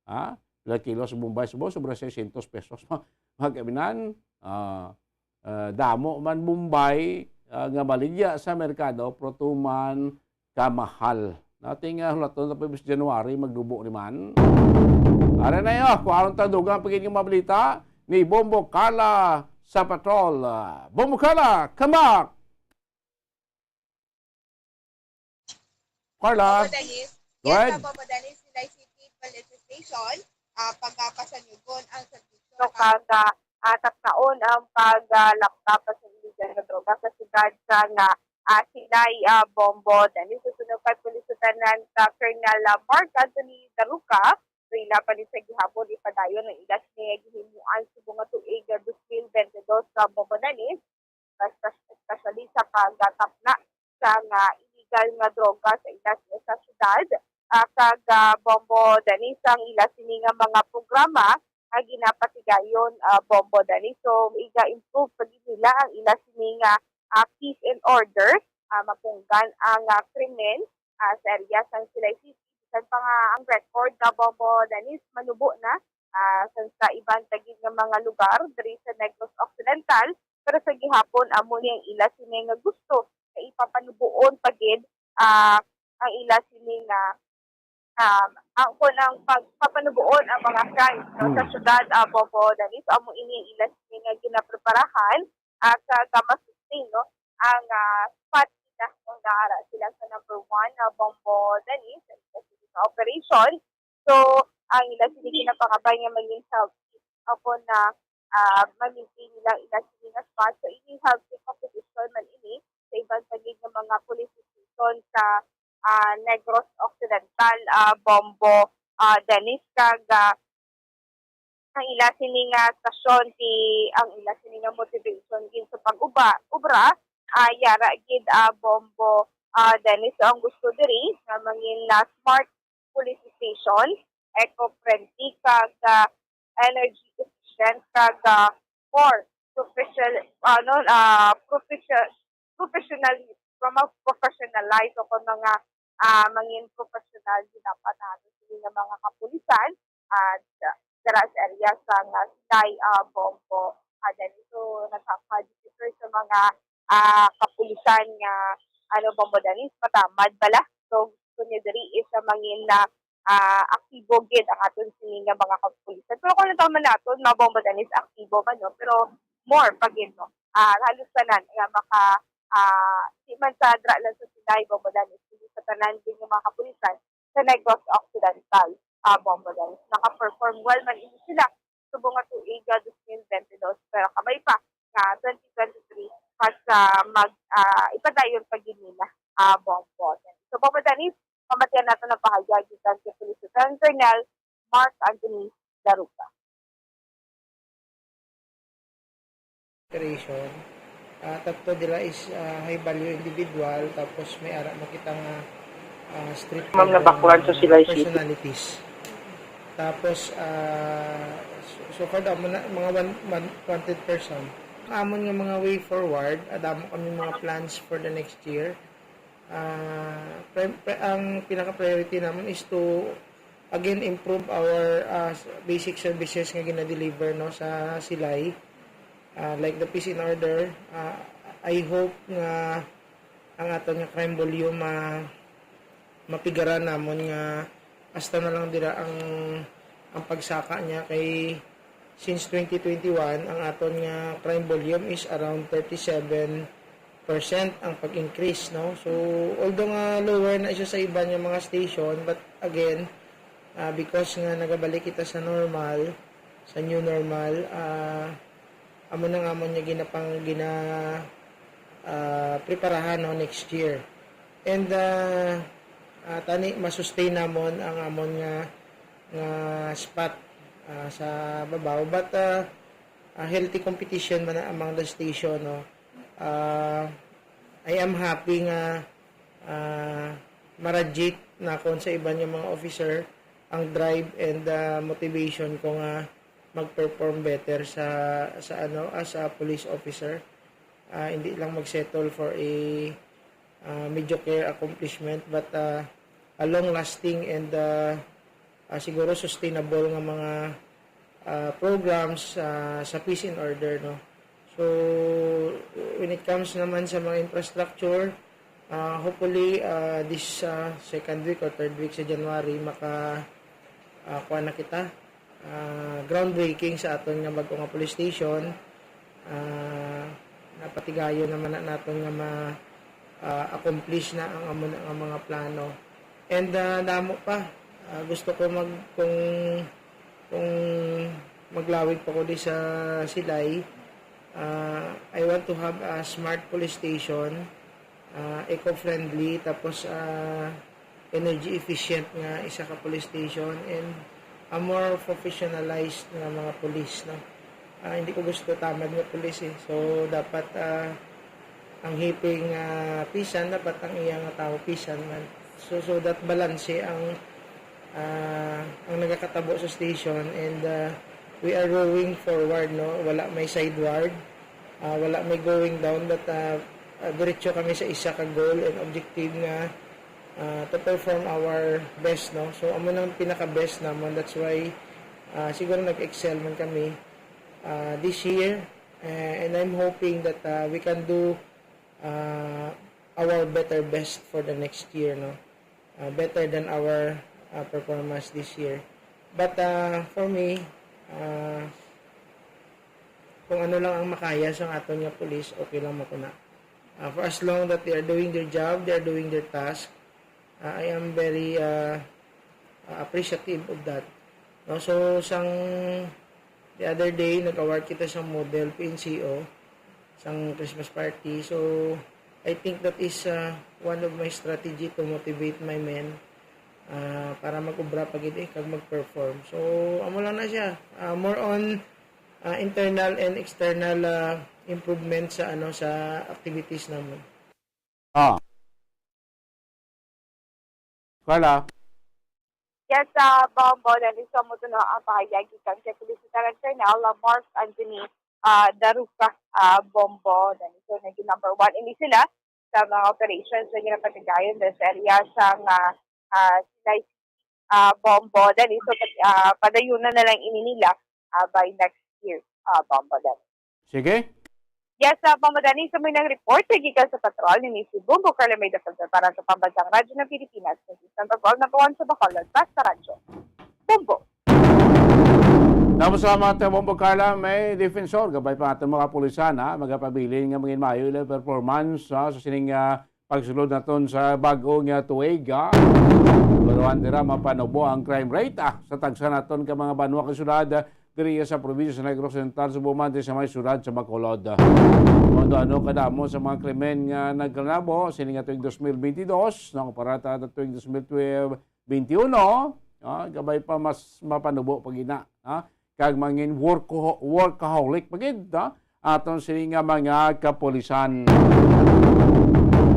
Ha? Pila kilo sa Bombay, subong, sobra seiscientos pesos. Mga kaminan, ah, ah, damo man Bombay, ah, nga maligya sa merkado, pero tuman kamahal. Nating, ah, hulaton na pa bis January, magdubo ni man. Ara na yo, kung aron ta dugang pagin nga mga balita ni Bombo Carla sa Patrol. Ah, Bombo Carla, come back! Carla, Bobo Dennis. Go Yes, ahead. Bobo Dennis, Silay City Police Station, ah, pagpapasanyugon ang serbisyo So, sa kada, ah, tapnaon ang pag, ah, laptop sa iligal nga droga sa siyudad sa nga, ah, Silay, ah, Bombo Dennis. Susunod pa, Police Lieutenant, ah, Colonel, ah, Mark Anthony Daruca, Ila pa ni sa gihapon ipadayon ang ila sini nga gihimuan subong nga tuig nga dos mil bente dos sa Bombo Danis, espe-, especially sa pagtapna sa nga illegal nga droga sa ila sini sa syudad, ah, kag, ah, Bombo Danis ang ila sini nga mga programa nga ginapatigayon, ah, Bombo Danis. So, iga-improve pa gid nila ang ila sini nga, ah, peace and order, ah, mapunggan ang, ah, krimen, ah, sa area sang Silay City. Bisan pa nga ang record nga Bombo Danis manubo na, ah, sa, sa iban pa gid nga mga lugar diri sa Negros Occidental, pero sa gihapon amo ni ang ila sini nga gusto nga ipapanubuon pa gid, ah, ang ila sini nga, um, ang kun ang pagpapanubuon ang mga crimes, no, sa Mm. syudad, ah, Bombo Danis. So, amo ini ang ila sini nga ginapreparahan at, ah, ka masustain, no, ang, ah, spot nila kung naara sila sa number one na Bombo Danis sa ila sini nga operation. So, ang ila sini ginapangabay nga mangin healthy. Ako na, ah, ma-maintain nila ila sini nga spot. So, ini healthy competition man ini sa iban pa gid nga mga police station sa, ah, Negros Occidental, ah, Bombo, ah, Danis, kag, ah, ang ila sini nga stasyon, si, ang ila sini nga motivation gid sa pag-uba, ubra, ah, yara gid, ah, Bombo, ah, Danis. So, ang gusto diri nga mangin na smart police station, eco-friendly, kag, ah, energy efficient, kag, ah, more professional, ano, ah, profession-, professionally, from a professionalize o kung mga, ah, mangin professional din dapat nato sini nga mga kapulisan at, ah, dira sa area sa nga Silay, ah, Bombo, ah, Danis. So, nagpapadikitor sa mga, ah, kapulisan nga, ano, Bombo Danis, matamad bala. So, gusto niya diri is sa mangin na, ah, aktibo gid ang aton sini nga mga kapulisan. Pero kung nataman naton, mga Bombo Danis, aktibo man, no? Pero more pa gid, no? Ah, halos tanan nga maka, ah, di man sa dra lang sa Silay, Bombo Danis, kundi sa tanan din nga mga kapulisan sa Negros Occidental, ah, Bombo Danis. Naka-perform well man ini sila subong nga tuig, ah, dos mil bente dos, pero kabay pa nga twenty twenty-three, mas, ah, mag, ah, ipadayon pa gid nila, ah, Bombo Danis. So, Bombo Danis, pamatian nato ng pahayag gikan kay Police Lieutenant Colonel Mark Anthony Daruga. Operation. Ah, tatlo dira is, ah, high value individual, tapos may ara mo kita nga, ah, street Ma'am, nabakuan sa Silay City. Personalities. Tapos, ah, so, so far daw, muna, mga one, one, wanted person. Amon nga mga way forward, adamo kami mga plans for the next year. Ah, pre-, pre-, ang pinaka-priority naman is to, again, improve our, ah, s-, basic services nga gina-deliver, no, sa Silay. Ah, like the peace and order, ah, I hope nga ang aton nga crime volume, ah, mapigaran namon nga hasta na lang dira ang, ang pagsaka niya kay since twenty twenty-one, ang aton nga crime volume is around thirty-seven percent ang pag-increase, no? So, although nga lower na siya sa iban nga mga station, but again, ah, because nga nagabalik kita sa normal, sa new normal, ah, amo na nga amon niya ginapang-, gina-, ah, preparahan, no, next year. And, ah, ah, tani masustain namon ang amon nga, nga spot, ah, sa babaw. But, ah, ah, healthy competition man na among the station, no. Ah, I am happy nga, ah, ma-radiate nakon sa iban nga mga officer ang drive and, ah, motivation ko nga mag-perform better sa, sa ano, as a police officer. Ah, hindi lang mag-settle for a, ah, mediocre accomplishment, but, ah, a long-lasting and, ah, ah, siguro sustainable nga mga, ah, programs, ah, sa peace and order, no? So, when it comes naman sa mga infrastructure, ah, hopefully, ah, this, ah, second week or third week sa January, maka, ah, kuha na kita, ah, groundbreaking sa aton nga bag-o nga police station. Ah, napatigayon naman na naton nga ma-, ah, accomplish na ang amo na nga mga plano. And, ah, damo pa. Ah, gusto ko mag-, kung, kung maglawig pa ko di sa Silay, ah, I want to have a smart police station, ah, eco-friendly, tapos, ah, energy efficient nga isa ka police station, and A more professionalized nga mga pulis, no? Ah, hindi ko gusto tamad nga pulis, eh. So, dapat, ah, ang hiping, ah, pisan, dapat ang iya nga tawo pisan man. So, so that balanse ang, ah, ang nagakatabo sa station, and, ah, we are rowing forward, no? Wala may sideward, ah, wala may going down, but, ah, ah, diretso kami sa isa ka goal and objective nga, ah, to perform our best, no? So, amo nang pinaka-best namon. That's why, ah, siguro nag-excel man kami, ah, this year. Eh, and I'm hoping that, ah, we can do, ah, our better best for the next year, no? Ah, better than our, ah, performance this year. But, ah, for me, ah, kung ano lang ang makaya sang aton nga pulis, okay lang man ko na. Ah, for as long that they are doing their job, they are doing their task, ah, I am very, ah, ah, appreciative of that. No, so, sang the other day, nag-award kita sa model P N C O, sang Christmas party. So, I think that is, ah, one of my strategy to motivate my men, ah, para mag-obra pa gid, eh, kag mag-perform. So, amo lang na siya. Ah, more on, ah, internal and external, ah, improvement sa, ano, sa activities namon. Ah. Carla? Yes, ah, Bombo, then iso mo to, no, ang pahayag gikan kay Police Lieutenant Colonel, ah, Mark Anthony, ah, Daruca, ah, Bombo, then iso naging number one ini sila sa mga operations na ginapatigayon sa area sa, ah, ah, Silay, ah, Bombo, then iso, ah, padayunan na lang ini nila, ah, by next year, ah, Bombo, then. Sige. Yes, sa pamadaling sa may nang report, gikan sa patrol ni Miss Bombo Carla May Defensor para sa Pambansang Radyo ng Pilipinas, Consistent Patrol number one sa Bacolod, Basta Radyo. Bombo. Tapos sa mga Bombo Carla May Defensor, gabay pa aton mga kapulisan, ha, magapabilin nga mangin maayo ila performance, ha, sa sining, ah, pagsulod naton sa bag-o nga tuig, ah. Baruan dira mapanubo ang crime rate, ah, sa tagsa naton ka mga banwa kag syudad, ah, diri sa probinsya sa Negros Oriental, subong man sa may syudad sa Bacolod. Kung ano kadamo sa mga krimen nga nagkalabo sini nga tuig dos mil bentidós, no, kumpara ta tuig dos mil twelve, bentiyuno, ah, gabay pa mas mapanubo pa gina, ah, kag mangin worko-, workaholic pa gid, ah, aton sini nga mga kapulisan.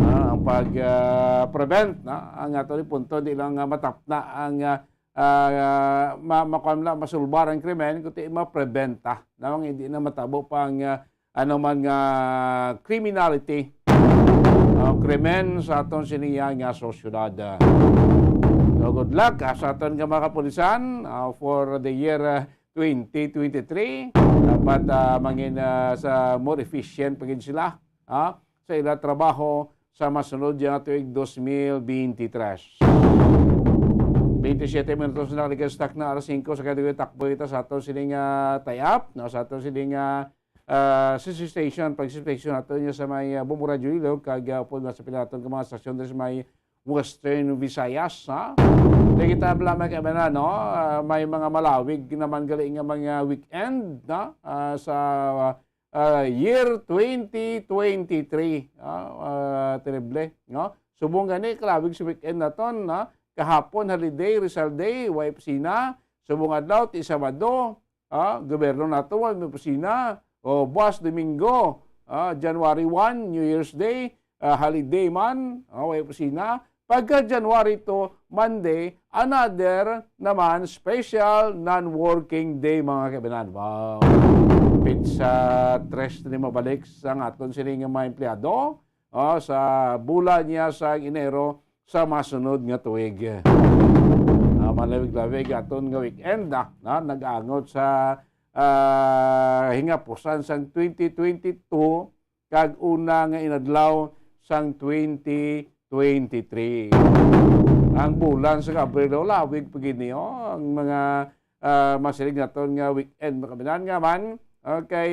Ah, ang pag, ah, prevent, na ang ato ni punto, di lang nga matapna ang, ah, ah, ma-, makuan lang, masulbar ang krimen, kundi ma-prevent, ah, na hindi na matabo pa ang, ah, ano man nga criminality, ah, krimen sa aton siniya nga sosyedad. So, good luck, ah, sa aton nga mga kapulisan, ah, for the year, ah, twenty twenty-three. Dapat, ah, mangin, ah, sa more efficient pa gid sila, ah, sa ila trabaho sa masunod nga tuig dos mil bentitris. Twenty-seven minutos na nakalikas takna alas singko sa kategory takbo kita sa aton sining, ah, tie-up, no, sa aton sining, ah, ah, station, pag-station nato niya sa may, ah, Bombo Radyo Ilog, kag, ah, upod nga sa pila naton ka mga stasyon diri sa may Western Visayas, ha? Di kita bala may kaibanan, no? Ah, may mga malawig naman gali nga mga weekend, no? Ah, sa, ah, year twenty twenty-three, ah, ah, terrible, no? Subong gani, kalawig sa weekend naton, no? Kahapon, holiday, Rizal Day, way opisina. Subong adlaw, ti Sabado, ah, gobyerno nato, wala may opisina. O, buwas Domingo, ah, January one, New Year's Day, ah, holiday man, ah, way opisina. Pagka January two, Monday, another naman special non-working day, mga kaibanan. Wow! Pizza tres na ni mabalik sa aton sini nga mga empleyado. Oh, sa bulan niya sa Enero sa masunod nga tuig. Ah, malawig-lawig aton nga weekend, ah, na nag-angot sa, ah, hingapusan sang twenty twenty-two kag una nga inadlaw sang twenty twenty-three. Ang bulan sa Abril, oh, lawig pa gid ni, oh. Ang mga, ah, masiling naton nga weekend, mga kaibanan nga man, okay,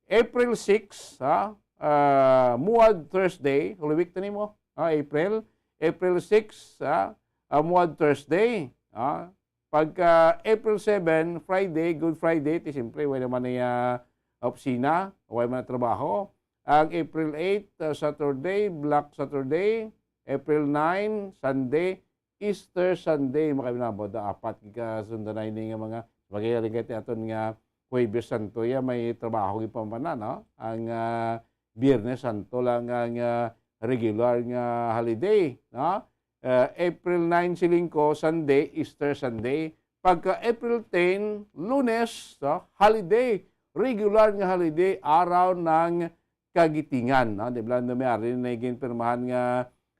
April six, ha? Ah, Muad Thursday, Holy Week na nimo, ha, April. April six, ha? Ah, Muad Thursday, ha? Pagka April seven, Friday, Good Friday, ti siyempre, wala naman niya opisina, wala man trabaho. Ang April eight, ah, Saturday, Black Saturday. April nine, Sunday, Easter Sunday, mga kabinabod, apat ka sundanay ni nga mga, magayari kay aton nga Huwebes Santo, ya may trabaho gid pa man, no? Ang, ah, Biyernes Santo lang ang, ah, regular nga holiday, no? Ah, April nine, Silingko, Sunday, Easter Sunday. Pagka April ten, Lunes, no? Holiday, regular nga holiday, araw ng Kagitingan, no? Di ba, may ari na ginpirmahan nga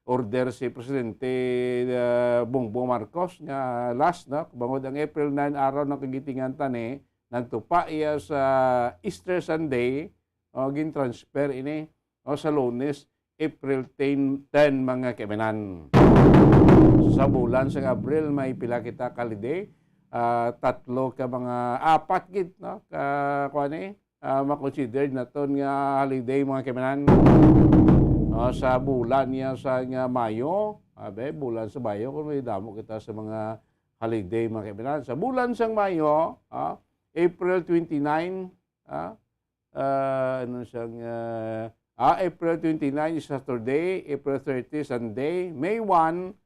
order si Presidente, ah, Bongbong Marcos nga last, no? Bangod ang April nine, araw ng Kagitingan tani, nagtupa iya sa Easter Sunday, o, gin-transfer ini, o, sa Lunes, April ten, ten, mga kaibinan. Sa bulan sa Abril, may pila kita ka holiday? Ah, tatlo ka mga, apat gid, no? Ka, kuwan eh, ah, makonsider naton nga holiday, mga kaibinan. Ah, sa bulan niya sa nga Mayo, abe, bulan sa Mayo, kung may damo kita sa mga holiday, mga kaibinan. Sa bulan sang Mayo, ah, April twenty-nine, ah, ah, ano siyang, ah, ah, April twenty-nine is Saturday, April thirty, Sunday, May one,